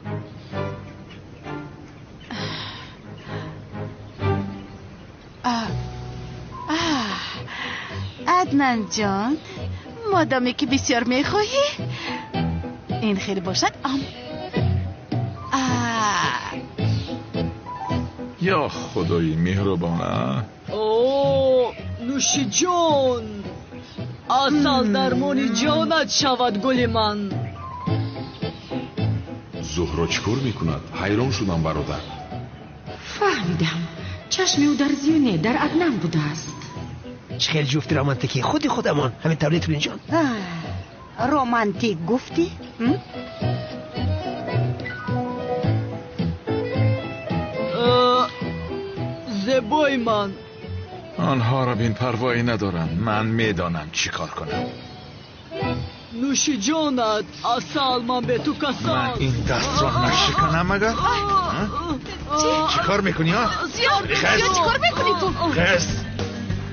Аднан ҷон, модоме ки бисёр мехоҳӣ, ин хел бошад, ам. Ё худои меҳрубона. О, нӯши ҷон, асал дармони ҷонат шавад, гули ман. Зуҳро чӣ кор мекунад? Ҳайрон шудам, бародар. Фаҳмидам, чашми ӯ дар Зиё не, дар Аднан будааст. Чӣ хел ҷуфти романтикӣ, худи худамон ҳамин таври Тулинҷон. Романтик гуфтӣ? Зебои ман. Онҳоро бин, парвоӣ надорам. Ман медонам чӣ кор кунам. Нӯши ҷонат, асал, ман бе ту касал. Ман ин дастро нашиканам агар? Чӣ кор мекунӣ, а? Зиё, чӣ кор мекунӣ ту? Хес!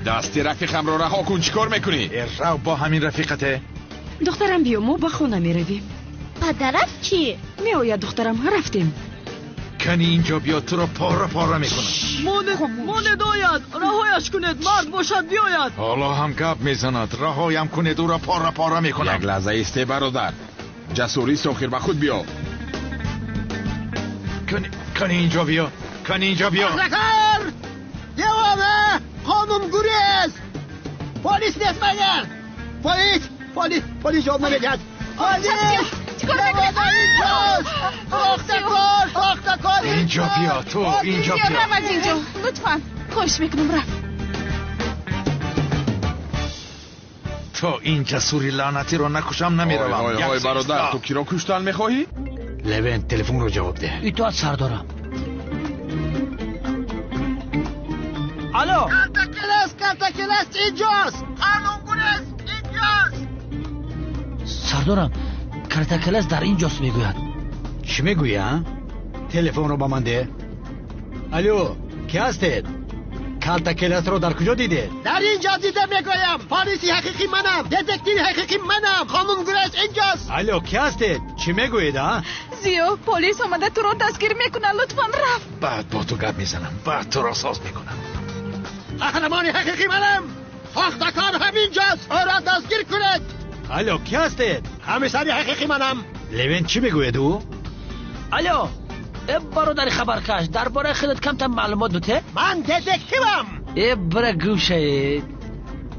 Дасти рафиқамро раҳо кун, чӣ кор мекунӣ? Рав бо ҳамин рафиқате. Духтарам, биё, мо ба хона меравем. Падарат чӣ? Меояд, духтарам, рафтем. Кани инҷо биё, туро пора пора мекунам. Монед, ояд, раҳояш кунед, мард бошад биёяд. Ҳоло ҳам гап мезанад, раҳоям кунед, ӯро пора пора мекунам. Як лаҳза исте, бародар. Ҷасурӣ, охир ба худ биё. Кани инҷо биё, кани инҷо биё. Пахтакор! Девона! Қонун гурез! Полис нест магар? Полис! Полис! Полис ҷавоб намедиҳад. Полис! Инҷо биё, ту инҷо биё. Рав аз инҷо, лутфан. Хоҳиш мекунам, рав. То ин ҷасури лаънатиро накушам, намеравам. Ҳой, ҳой, бародар, ту киро куштан мехоҳӣ? Левент, телефонро ҷавоб деҳ. Итоат, сардорам. Алло, Калтакелас, Калтакелас инҷост! Қонунгурез инҷост! Сардорам, Картакелас дар инҷост, мегӯяд. Чӣ мегӯӣ, а? Телефонро ба ман деҳ. Алло, кӣ ҳастед? Калтакеласро дар куҷо дидед? Дар инҷо дида мегӯям. Полиси ҳақиқӣ манам, детективи ҳақиқӣ манам. Қонунгурез инҷост. Алло, кӣ ҳастед? Чӣ мегӯед, а? Зиё, полис омада туро дастгир мекунад. Лутфан рафт. Баъд бо ту гап мезанам, баъд туро соз мекунам. Қаҳрамони ҳақиқӣ манам. Сохтакор ҳаминҷост, ӯро дастгир кунед. Алло, кӣ ҳастед? Ҳамсари ҳақиқӣ манам. Левент, чӣ мегӯяд ӯ? Алло, э бародари хабаркаш, дар бораи худат камтар маълумот бите. Ман детективам. Э бира гӯшае.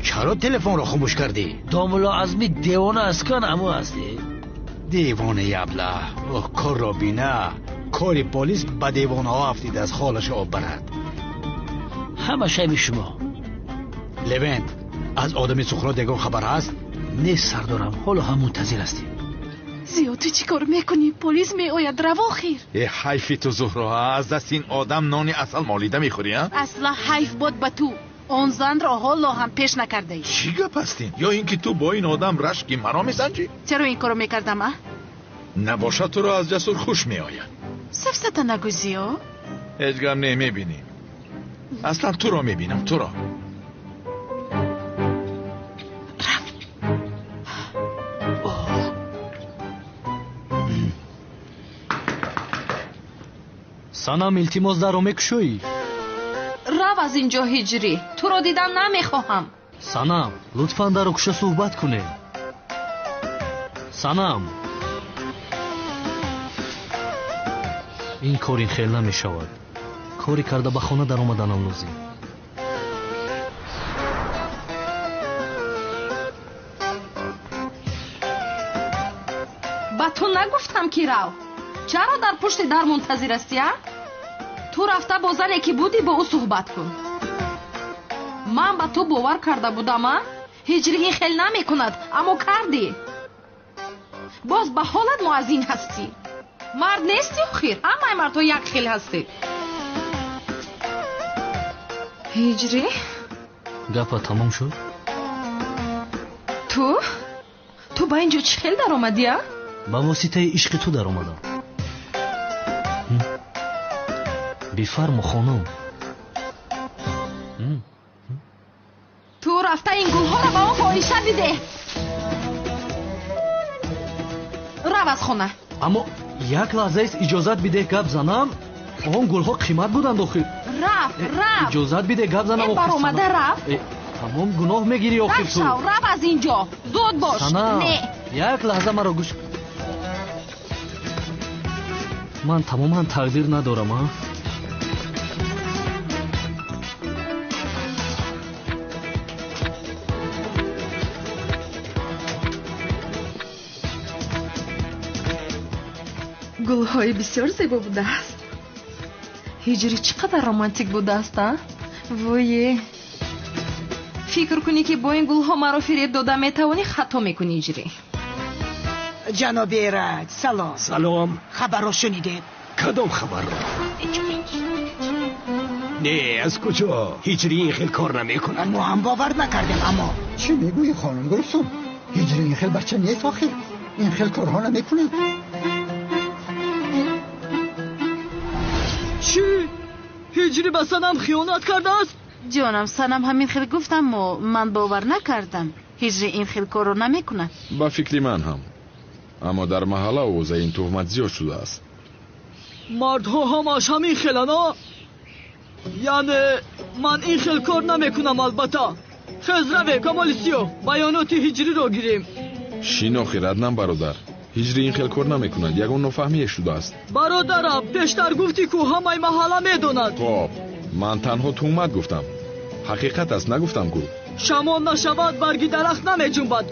Чаро телефонро хомӯш кардӣ? Домулло Азми девона аст, кан аму ҳастӣ. Девонаи аблаҳ. Оҳ, корро бина. Кори полис ба девонаҳо афтидааст, холаша об барад. Ҳама шайби шумо. Левент, аз одами Сухрот ягон хабар ҳаст? Нест, сардорам, ҳоло ҳам мунтазир ҳастем. Зиё, ту чӣ кор мекунӣ? Полис меояд, рав охир. Э, ҳайфи ту, Зуҳро, аз дасти ин одам нони асал молида мехӯрӣ, а? Асла ҳайф бод ба ту. Он занро ҳоло ҳам пеш накардаӣ. Чӣ гап ҳастин? Ё ин ки ту бо ин одам рашки маро месанҷӣ? Чаро ин корро мекардам, а? Набошад, туро аз Ҷасур хуш меояд. Сафсата нагӯ, Зиё. Ҳеҷ гап не, мебинем. Аслан туро мебинам, туро. Санам, илтимос, дарро мекушоӣ? Рав аз ин ҷо, Ҳиҷрӣ, туро дидан намехоҳам. Санам, лутфан дарро куша, суҳбат кунем. Санам, ин кор ин хел намешавад. Коре карда ба хона даромаданам лозим. Ба ту нагуфтам, ки рав? Чаро дар пушти дар мунтазир ҳастӣ, а? Ту рафта бо зане, ки будӣ, бо ӯ суҳбат кун. Ман ба ту бовар карда будам, а? Ҳиҷрӣ ин хел намекунад, аммо кардӣ. Боз ба ҳолат муаззин ҳастӣ. Мард нестӣ охир, ҳамаи мардҳо як хел ҳастед. Ҳиҷрӣ. Гапа тамом шуд? Ту ба ин ҷо чӣ хел даромадӣ, а? Ба воситаи ишқи ту даромадам. Бифармо, хонум. Ту рафта ин гулҳоро ба он фоҳиша бидеҳ. Рав аз хона. Аммо як лаҳзаест, иҷозат бидеҳ гап занам. Он гулҳо қимат буданд охир. Рав, рав. Иҷозат бидеҳ гап занам. Э, баромада рав. Тамом, гуноҳ мегирӣ охир ту. Шав, рав аз ин ҷо, зуд бош. Не, як лаҳза маро гӯш. Ман тамоман тақдир надорам, а? Гулҳои бисёр зебо будааст. Ҳиҷрӣ чӣ қадар романтик будааст, а? Вое, фикр кунӣ, ки бо ин гулҳо маро фиреб дода метавонӣ, хато мекунӣ, Ҳиҷрӣ. Ҷаноби Эраҷ, салом. Салом. Хабарро шунидед? Кадом хабарро? Не, аз куҷо? Ҳиҷрӣ ин хел кор намекунад. Мо ҳам бовар накардем, аммо Чӣ мегӯӣ, хонум Гулсум? Ҳиҷрӣ ин хел бача нест охир. Ин хел корҳо намекунад. Чӣ? Ҳиҷрӣ ба Санам хиёнат кардааст? Ҷонам, Санам ҳамин хел гуфт, аммо ман бовар накардам. Ҳиҷрӣ ин хел корро намекунад. Ба фикри ман ҳам, аммо дар маҳалла овозаи ин туҳмат зиёд шудааст. Мардҳо ҳамаш ҳамин хелан, а? Яъне ман ин хел кор намекунам, албатта. Хез, равем, Камоли Сиёҳ, баёноти Ҳиҷриро гирем. Шин охир, Аднан бародар, Ҳиҷрӣ ин хел кор намекунад, ягон нофаҳмие шудааст. Бародарам, пештар гуфтӣ ку, ҳамаи маҳалла медонад. Хоб, ман танҳо туҳмат гуфтам, ҳақиқат аст нагуфтам ку. Шамол нашавад, барги дарахт намеҷунбад.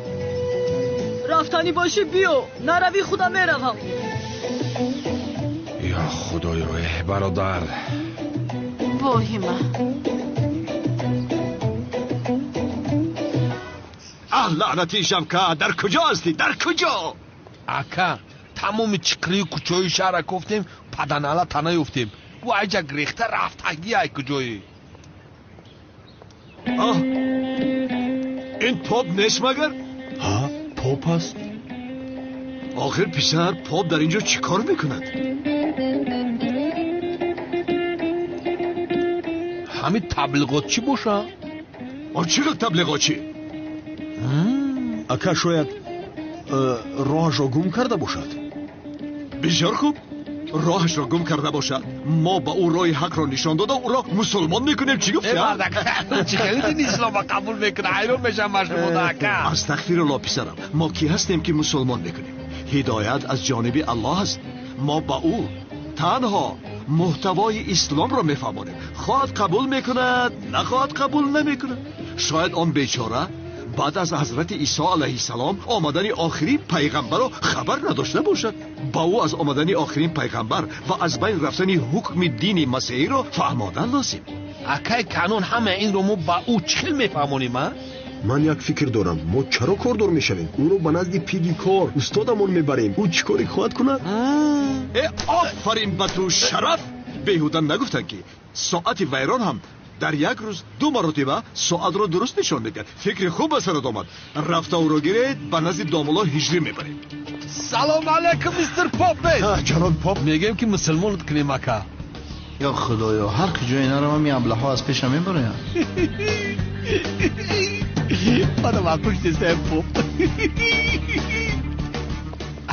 Рафтанӣ бошӣ, биё, наравӣ, худам меравам. Ё худоё, э бародар. Воҳима. Аҳ, лаънати шабка, дар куҷо ҳастӣ, дар куҷо? Ака, Тамоми чиқрию кӯчаҳои шаҳрра кофтем, паданала тана ёфтем. Ӯ айҷа гирехта рафтагӣ ай куҷое. Аҳ, ин поп нест магар? Ҳа, поп аст. Охир писар, поп дар ин ҷо чӣ кор мекунад? Ҳамин таблиғотчӣ боша? О, чӣ таблиғотчӣ? Ака, шояд роҳашро гум карда бошад. Бисёр хуб, роҳашро гум карда бошад. Мо ба ӯ роҳи ҳақро нишон дода, ӯро мусулмон мекунем. Чӣ гуфти? Чӣ хеле дини ислома қабул мекунад? Ҳайрон мешавам ба шумо, ака. Астағфируллоҳ, писарам, мо кӣ ҳастем ки мусулмон мекунем? Ҳидоят аз ҷониби Аллоҳ аст. Мо ба ӯ танҳо муҳтавои исломро мефаҳмонем. Хоҳад қабул мекунад, нахоҳад қабул намекунад. Шояд он бечора баъд аз ҳазрати Исо алайҳиссалом омадани охирин пайғамбарро хабар надошта бошад. Ба ӯ аз омадани охирин пайғамбар ва аз байн рафтани ҳукми дини масеҳиро фаҳмодан лозим. Акай Канон, ҳама инро мо ба ӯ чӣ хел мефаҳмонем, а? Ман як фикр дорам. Мо чаро кордор мешавем? Ӯро ба назди пири кор устодамон мебарем. Ӯ чӣ коре хоҳад кунад? Э, офарин ба ту, Шараф! Беҳуда нагуфтанд, ки соати вайрон ҳам дар як рӯз ду маротиба соатро дуруст нишон медиҳад. Фикри хуб ба сарат омад. Рафта ӯро гиред, ба назди домулло Ҳиҷрӣ мебарем. Салом алайкум, мистер Поп. Ҷаноб Поп, мегӯем ки мусулмонат кунем, ака. Ё худоё, ҳар куҷое наравам, ин аблаҳҳо аз пешам мебароянд. Мана ман пушти поп.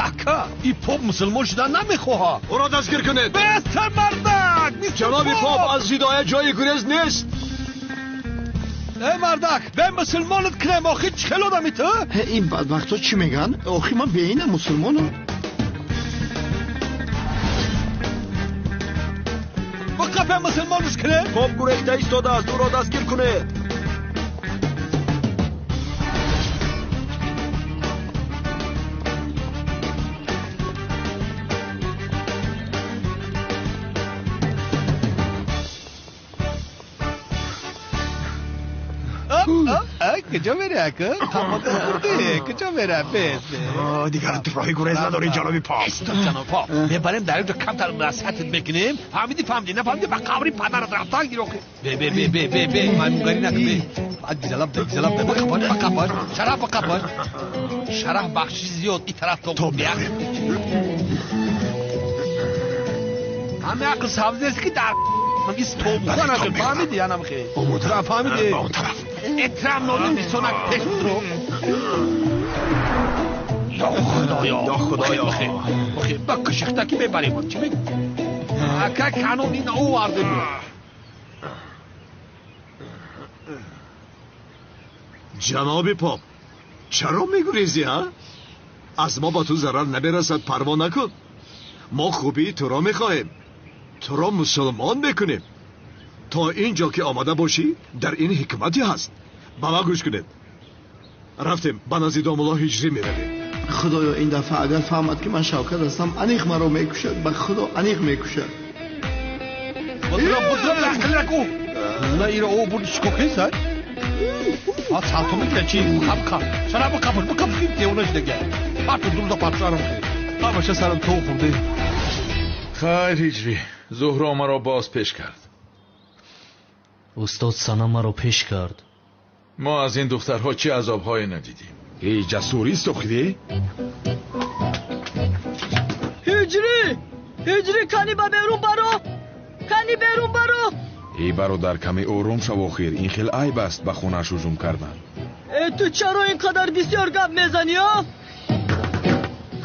Ака, и поп мусулмон шудан намехоҳад. Ӯро дастгир кунед. Бестар, мардак! Ҷаноби поп, аз ҳидоят ҷои гурез нест. Эй мардак, бе мусулмонат кунем, охир чӣ хел одами ту? Ин бадбахтҳо чӣ мегӯянд? Охир ман беинам мусулмонам. Биқа, бе мусулмонаш кунем. Поп гурехта истодааст, ӯро дастгир кунед. Куҷо мерӣ, ака? Тамоко хӯрдӣ? Куҷо мерӣ? Бес. Дигар роҳи гурез надорӣ, ҷаноби поп. Истод, ҷаноб поп. Мебарем дар инҷо, камтар насиҳатат мекунем. Фаҳмидӣ, фаҳмидӣ, нафаҳмидӣ, ба қабри падарат рафтан гир охи. Бе, бе, бе, бе, бе, бе, маймунгарӣ накун, бе. Гизалаб да, гизалаб да, бақапаш, бақапаш, Шараф, бақапаш. Шараф, бахшиши зиёд, ин тараф то меорем. Ҳама ақл сабз нест, ки дар истобуха нашуд. Фаҳмидӣ, янам хе? Фаҳмидӣ? Ба он тараф. Эҳтиром нодим, бисонак пеш будро. Ё Худоё! Ё Худоё! Ба кушихтакӣ мебарем. Чӣ мегӯ? Ака Канон, ин овардем. Ҷаноби поп, чаро мегурезӣ, а? Аз мо ба ту зарар намерасад, парво накун. Мо хубии туро мехоҳем. Туро мусулмон мекунем. То ин ҷо ки омада бошӣ, дар ин ҳикмате ҳаст. Ба ман гӯш кунед. Рафтем, ба назди домулло Ҳиҷрӣ меравем. Худоё, ин дафъа агар фаҳмад, ки ман Шавкат ҳастам, аниқ маро мекушад. Ба Худо, аниқ мекушад. Будро, будро, ақлраку. На, иро о бурди, чӣ кор? А салто мекунад чи? Қап, қап. Шараф, қап, қап, девона шудага. Парту дурда парту. Ҳамаша сарам то хӯрде. Хайр, Ҳиҷрӣ, Зуҳро маро боз пеш кард. Устод, Санам маро пеш кард. Мо аз ин духтарҳо чӣ азобҳое надидем. Эй, ҷасур истохидӣ? Ҳиҷрӣ, Ҳиҷрӣ, кани ба берун баро, кани берун баро. Эй бародар, каме ором шав, охир ин хел айб аст ба хонааш ҳуҷум кардан. Э, ту чаро ин қадар бисёр гап мезанӣ, а?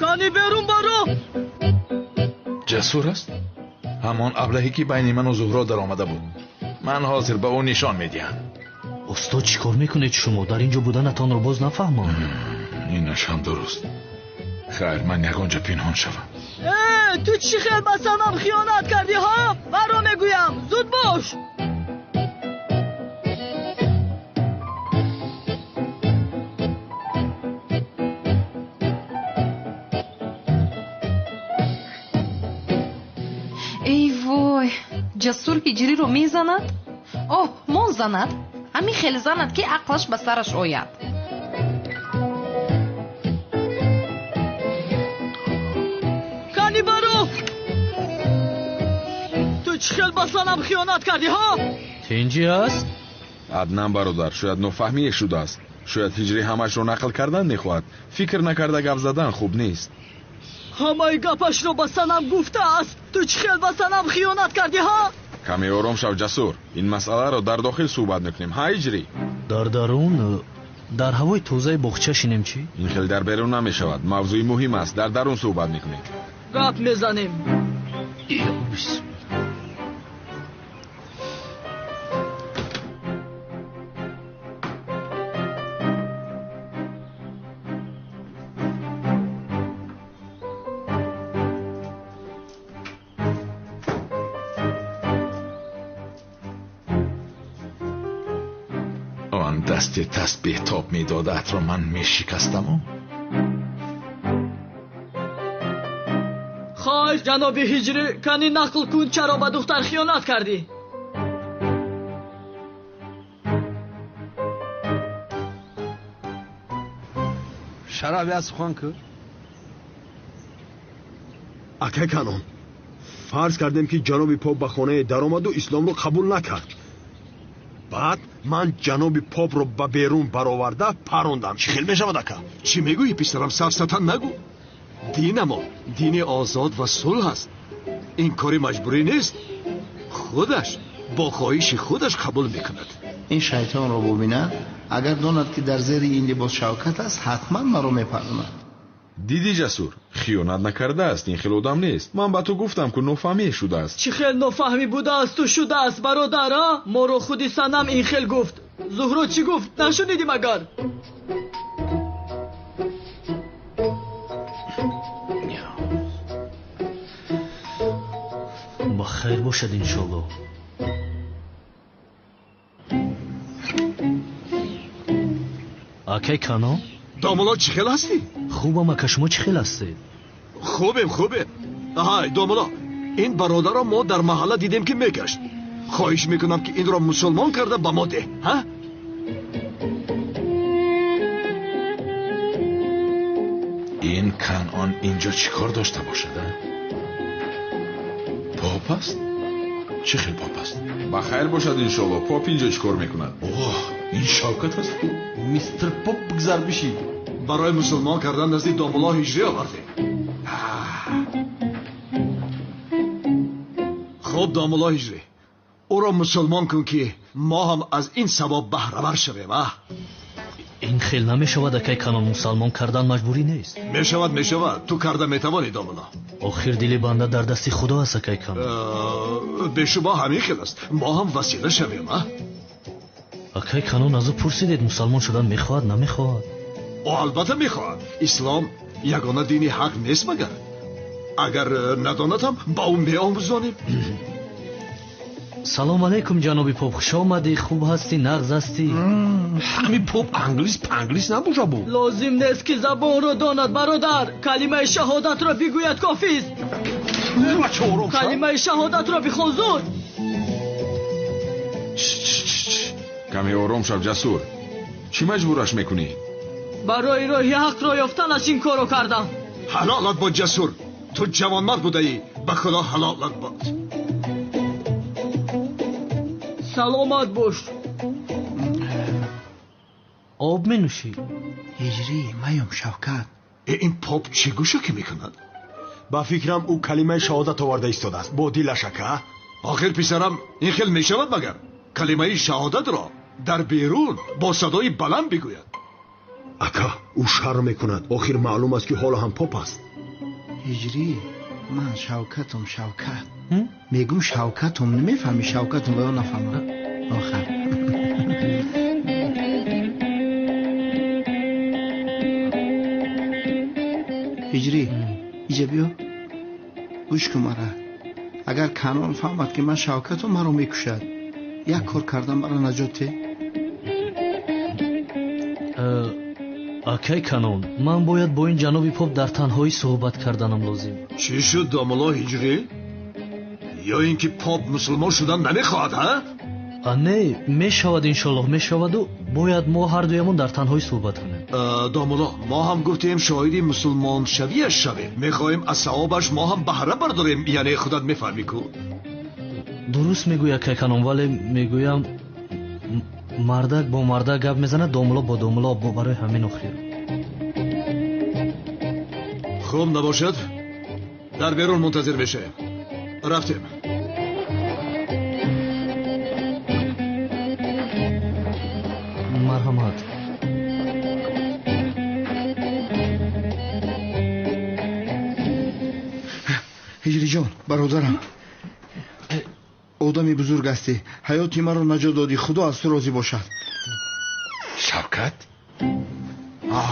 Кани берун баро. Ҷасур аст? Ҳамон аблаҳе ки байни ману Зуҳро даромада буд. Ман ҳозир ба ӯ нишон медиҳам. Устод, чӣ кор мекунед шумо? Дар ин ҷо буданатонро боз нафаҳмам. Инаш ҳам дуруст. Хайр, ман ягон ҷо пинҳон шавам. Э, ту чӣ хел ба Санам хиёнат кардӣ, ҳа? Маро мегӯям, зуд бош. Эй вой, Ҷасур Ҳиҷриро мезанад? Оҳ, мон занад, ҳамин хел занад, ки ақлаш ба сараш ояд. чӣ хел ба санам хиёнат кардӣ, ҳа? Тинҷӣ аст? Аднан бародар, шояд нофаҳмие шудааст. Шояд Ҳиҷрӣ ҳамашро нақл кардан мехоҳад. Фикр накарда гап задан хуб нест. Ҳамаи гапашро ба санам гуфтааст. Ту чӣ хел ба санам хиёнат кардӣ, ҳа? Каме ором шав, Ҷасур. Ин масъаларо дар дохил суҳбат мекунем, ҳа, Ҳиҷрӣ? Дар дарун, дар ҳавои тозаи боғча шинем чӣ? Ин хел дар берун намешавад. Мавзӯи муҳим аст. Дар дарун суҳбат мекунем. Гап мезанем. Он дасти тасбеҳ тоб медодаатро ман мешикастаму. Хоҳиш, ҷаноби Ҳиҷрӣ, кани нақл кун, чаро ба духтар хиёнат кардӣ? Шараф я сухан кун. Акай Канон, фарз кардем ки ҷаноби поп ба хонае даромаду исломро қабул накард. Баъд ман ҷаноби попро ба берун бароварда парондам. Чӣ хел мешавад, ака? Чӣ мегӯӣ, писарам? Сафсата нагӯ. Динамо дини озод ва сулҳ аст. Ин кори маҷбурӣ нест. Худаш бо хоҳиши худаш қабул мекунад. Ин шайтонро бубинад, агар донад ки дар зери ин либос Шавкат аст, ҳатман маро мепардонад. Дидӣ, Ҷасур, хиёнат накардааст. Ин хел одам нест. Ман ба ту гуфтам, ку нофаҳмие шудааст. Чӣ хел нофаҳмӣ будаасту шудааст, бародар, а? Моро худи санам ин хел гуфт. Зуҳро чӣ гуфт, нашунидӣ магар? Ба хайр бошад, иншоллоҳ. Акай Канон? Домулло, чӣ хел ҳастӣ? Хубам, ака, шумо чӣ хел ҳастед? Хубем, хубем. Ҳай, домулло, ин бародарро мо дар маҳалла дидем, ки мегашт. Хоҳиш мекунам, ки инро мусулмон карда ба мо деҳ, ҳа? Ин Канон инҷо чӣ кор дошта бошад, а? Поп аст? Чӣ хел поп аст? Ба хайр бошад, иншолло. Поп инҷо чӣ кор мекунад? Оҳ, ин Шавкат аст ку? Мистер Поп, бигзар, бишин. Барои мусулмон кардан назди домулло Ҳиҷрӣ овардем. Хуб, домулло Ҳиҷрӣ, ӯро мусулмон кун, ки мо ҳам аз ин савоб баҳравар шавем, а? Ин хел намешавад, акай Канон. Мусалмон кардан маҷбурӣ нест. Мешавад, мешавад. Ту карда метавонӣ, домулло. Охир дили банда дар дасти худо аст, акай Канон. Бешубҳа ҳамин хел аст. Мо ҳам васила шавем, а? Акай Канон, аз ӯ пурсидед, мусалмон шудан мехоҳад, намехоҳад? Ӯ албатта мехоҳад. Ислом ягона дини ҳақ нест магар? Агар надонад ҳам ба ӯ меомӯзонем. Салом алейкум, ҷаноби поп, хуш омадӣ. Хуб ҳастӣ, нағз ҳастӣ? Ҳамин поп англис панглис набоша бу? Лозим нест, ки забонро донад, бародар. Калимаи шаҳодатро бигӯяд, кофист. Калимаи шаҳодатро бихон, зуд. Каме ором шав, Ҷасур. Чӣ маҷбураш мекунӣ? Барои роҳи ҳақро ёфтанаш ин корро кардам. Ҳалолат бод, Ҷасур. Ту ҷавонмард будаӣ. Ба худо ҳалолат бод. Саломат бош. Об менӯшӣ? Ҳиҷрӣ, маём, Шавкат. Ин поп чӣ гӯша ки мекунад? Ба фикрам, ӯ калимаи шаҳодат оварда истодааст бо дилаш, ака. Охир, писарам, ин хел мешавад магар? Калимаи шаҳодатро дар берун бо садои баланд бигӯяд. Ака, ӯ шарм мекунад. Охир маълум аст, ки ҳоло ҳам поп аст. Ҳиҷрӣ, ман Шавкатум, Шавкат мегум, Шавкатум. Намефаҳмӣ? Шавкатум ва ё нафаҳмам охар. Ҳиҷрӣ, иҷа биё, гӯш кун мара. Агар Канон фаҳмад, ки ман Шавкатум, маро мекушад. Як кор кардам, маро наҷот де. Акай Канон, ман бояд бо ин ҷаноби поп дар танҳоӣ суҳбат карданам лозим. Чӣ шуд, домулло Ҳиҷрӣ? Ё ин ки поп мусулмон шудан намехоҳад, ҳа? Не, мешавад, иншоллоҳ, мешаваду бояд мо ҳардуямон дар танҳоӣ суҳбат кунем. Домулло, мо ҳам гуфтем, шоҳиди мусулмоншавиаш шавем. Мехоҳем аз савобаш мо ҳам баҳра бардорем, яъне худат мефаҳмӣ ку. Дуруст мегӯяд акай Канон, вале мегӯям мардак бо мардак гап мезанад, домуло бо домуло, барои ҳамин охир. Хуб набошад, дар берун мунтазир мешавем. Рафтем. Марҳамат. Ҳиҷриҷон, бародарам, одами бузург ҳастӣ, ҳаёти маро наҷот додӣ, худо аз ту розӣ бошад. Шавкат?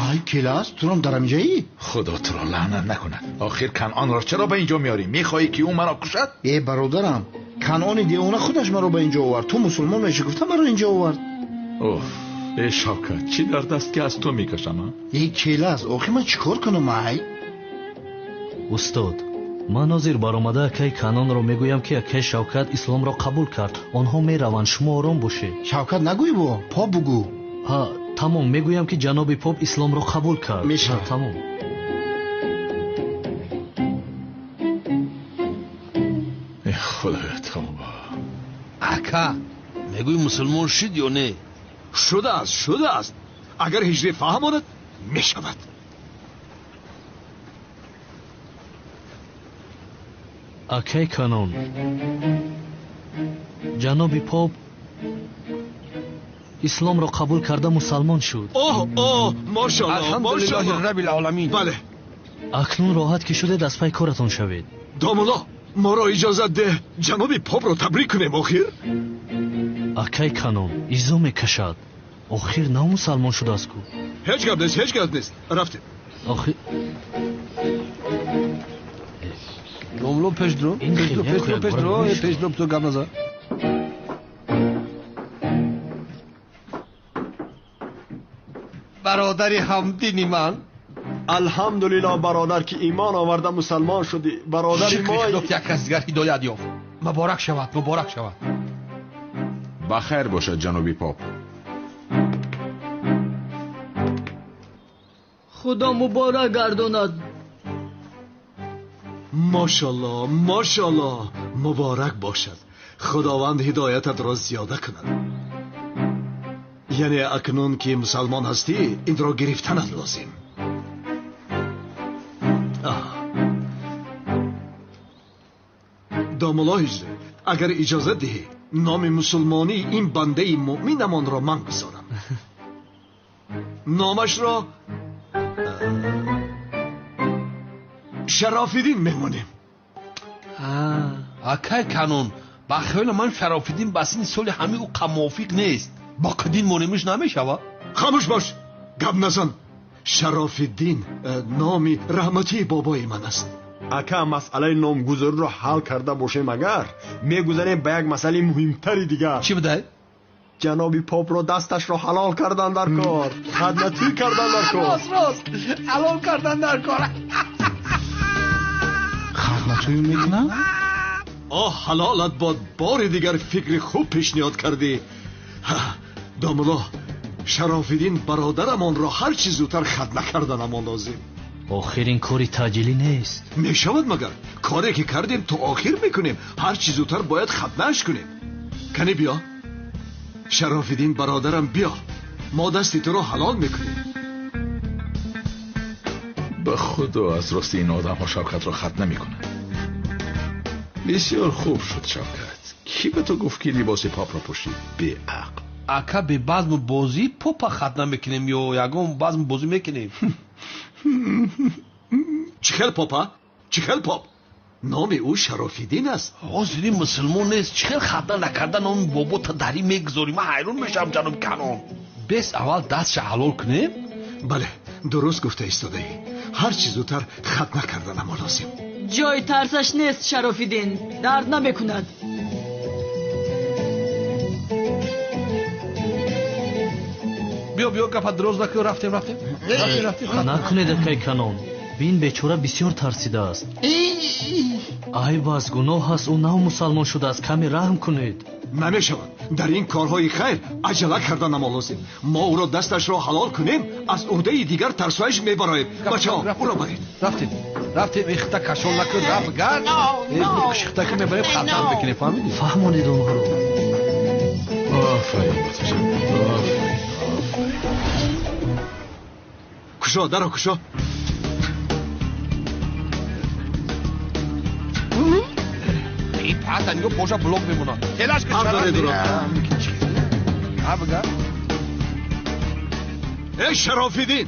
Ай, келас, турам дар ҳаминҷоӣ? Худо туро лаънат накунад. Охир Канъонро чаро ба инҷо меорӣ? Мехоҳӣ ки ӯ маро кушад? Э, бародарам, Канъони девона худаш маро ба инҷо овард. Ту мусулмон мешӣ гуфта маро инҷо овард. Оф, э Шавкат, чӣ дард аст ки аз ту мекашам, а? Э, келас, охир ман чӣ кор кунам, ай? Устод, ман ҳозир баромада акай Канонро мегӯям ки акай Шавкат исломро қабул кард. Онҳо мераванд, шумо ором бошед. Шавкат нагӯй бо, поп бугӯ. Ҳа, тамом, мегӯям ки ҷаноби поп исломро қабул кард. Мешавад. Тамом. Э худоё, тавба. Ака, мегӯй мусулмон шуд ё не? Шудааст, шудааст. Агар ҳиҷрӣ фаҳмонад, мешавад. Акай Канон, ҷаноби поп исломро қабул карда мусалмон шуд. Оҳ, оҳ, мошаллоҳ, Алҳамдулиллоҳи раббил оламин. Бале. Акнун роҳат ки шудед, аз пай коратон шавед. Домулло, моро иҷозат деҳ ҷаноби попро табрик кунем охир. Акай Канон, изо мекашад. Охир нав мусалмон шудааст ку. Ҳеҷ гап нест, ҳеҷ гап нест. Рафтем. Охир Домулло, пеш дро, пеш дро, пеш дро, пеш дро, пеш дро, ту гап назан. Бародари ҳамдини ман. Алҳамдулиллоҳ, бародар, ки имон оварда мусалмон шудӣ. Бародари мо Худо як кас дигар ҳидоят ёфт. Муборак шавад, муборак шавад. Ба хайр бошад, ҷаноби поп. Худо муборак гардонад. Мошаллоҳ, мошаллоҳ, муборак бошад. Худованд ҳидоятатро зиёда кунад. Яъне акнун ки мусалмон ҳастӣ, инро гирифтанат лозим. Домулло ҳиҷрӣ, агар иҷозат диҳӣ, номи мусулмонии ин бандаи муъминамонро ман гузорам. Номашро Шарофиддин мемонем. Акай Канон, ба хаёли ман Шарофиддин ба синни соли ҳамин ӯ мувофиқ нест. Бо қадин монемиш намешавад? Хомӯш бош, гап назан. Шарофиддин номи раҳматии бобои ман аст. Ака, масъалаи номгузориро ҳал карда бошем, агар мегузарем ба як масъалаи муҳимтари дигар. Чӣ будай? Ҷаноби попро дасташро ҳалол кардан дар кор, хаднатӣ кардан дар кор. Рост, рост, ҳалол кардан дар кор. Хаднатӯ мекунад? Оҳ, ҳалолат бод, бори дигар фикри хуб пешниҳод кардӣ. Домулло, Шарофиддин бародарамонро ҳар чӣ зудтар хатна карданамон лозим. Охир ин кори таъҷилӣ нест. Мешавад магар? Коре ки кардем то охир мекунем. Ҳар чӣ зудтар бояд хатнааш кунем. Кани биё. Шарофиддин бародарам, биё. Мо дасти туро ҳалол мекунем. Ба худо аз рости ин одамҳо Шавкатро хатна мекунанд. Бисёр хуб шуд, Шавкат. Кӣ ба ту гуфт ки либоси попро пӯшӣ? Беақл. Ака, бе базму бозӣ попа хатна мекунем ё ягон базму бозӣ мекунем? Чӣ хел попа? Чӣ хел поп? Номи ӯ Шарофиддин аст. Ҳозири мусулмон нест. Чӣ хел хатна накарда номи бобота дарӣ мегузорӣ? Ман ҳайрон мешавам, ҷаноби Канон. Бес аввал дастша ҳалол кунем? Бале, дуруст гуфта истодаӣ. Ҳар чӣ зудтар хатна карданамо лозим. Ҷои тарсаш нест, Шарофиддин. Дард намекунад. Биё, биё, гапа дроз накун, рафтем, рафтем. Рафтем, рафтем. Накунед, акай Канон. Бин бечора бисёр тарсидааст. Айб аст, гуноҳ аст, ӯ нав мусалмон шудааст. Каме раҳм кунед. Намешавад. Дар ин корҳои хайр аҷала карданамо лозим. Мо ӯро дасташро ҳалол кунем, аз уҳдаи дигар тарсоиш мебароем. Бачаҳо, ӯро баред. Рафтем. Рафтем ихта кашол накун, рафт гард. Шихта ки мебарем хатам мекунем, фаҳмидӣ? Фаҳмонед онҳоро. Офарин, писарам. Офарин, офарин. Кушо, даро кушо. Ин пата нигоҳ поша блок мемонад. Телаш ки Ҳақ доред уро. Ҳа бигар. Эй Шарофиддин,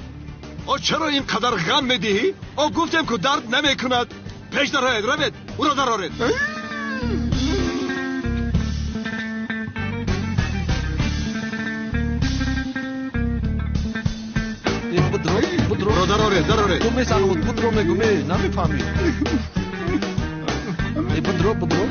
о чаро ин қадар ғам медиҳӣ? О гуфтем ку дард намекунад. Пеш дароед, равед, ӯро дароред. Будро, будро. Ӯро дароред, дароред. Ту месануд, будро мегӯ, ме, намефаҳмӣ. Будро, будро.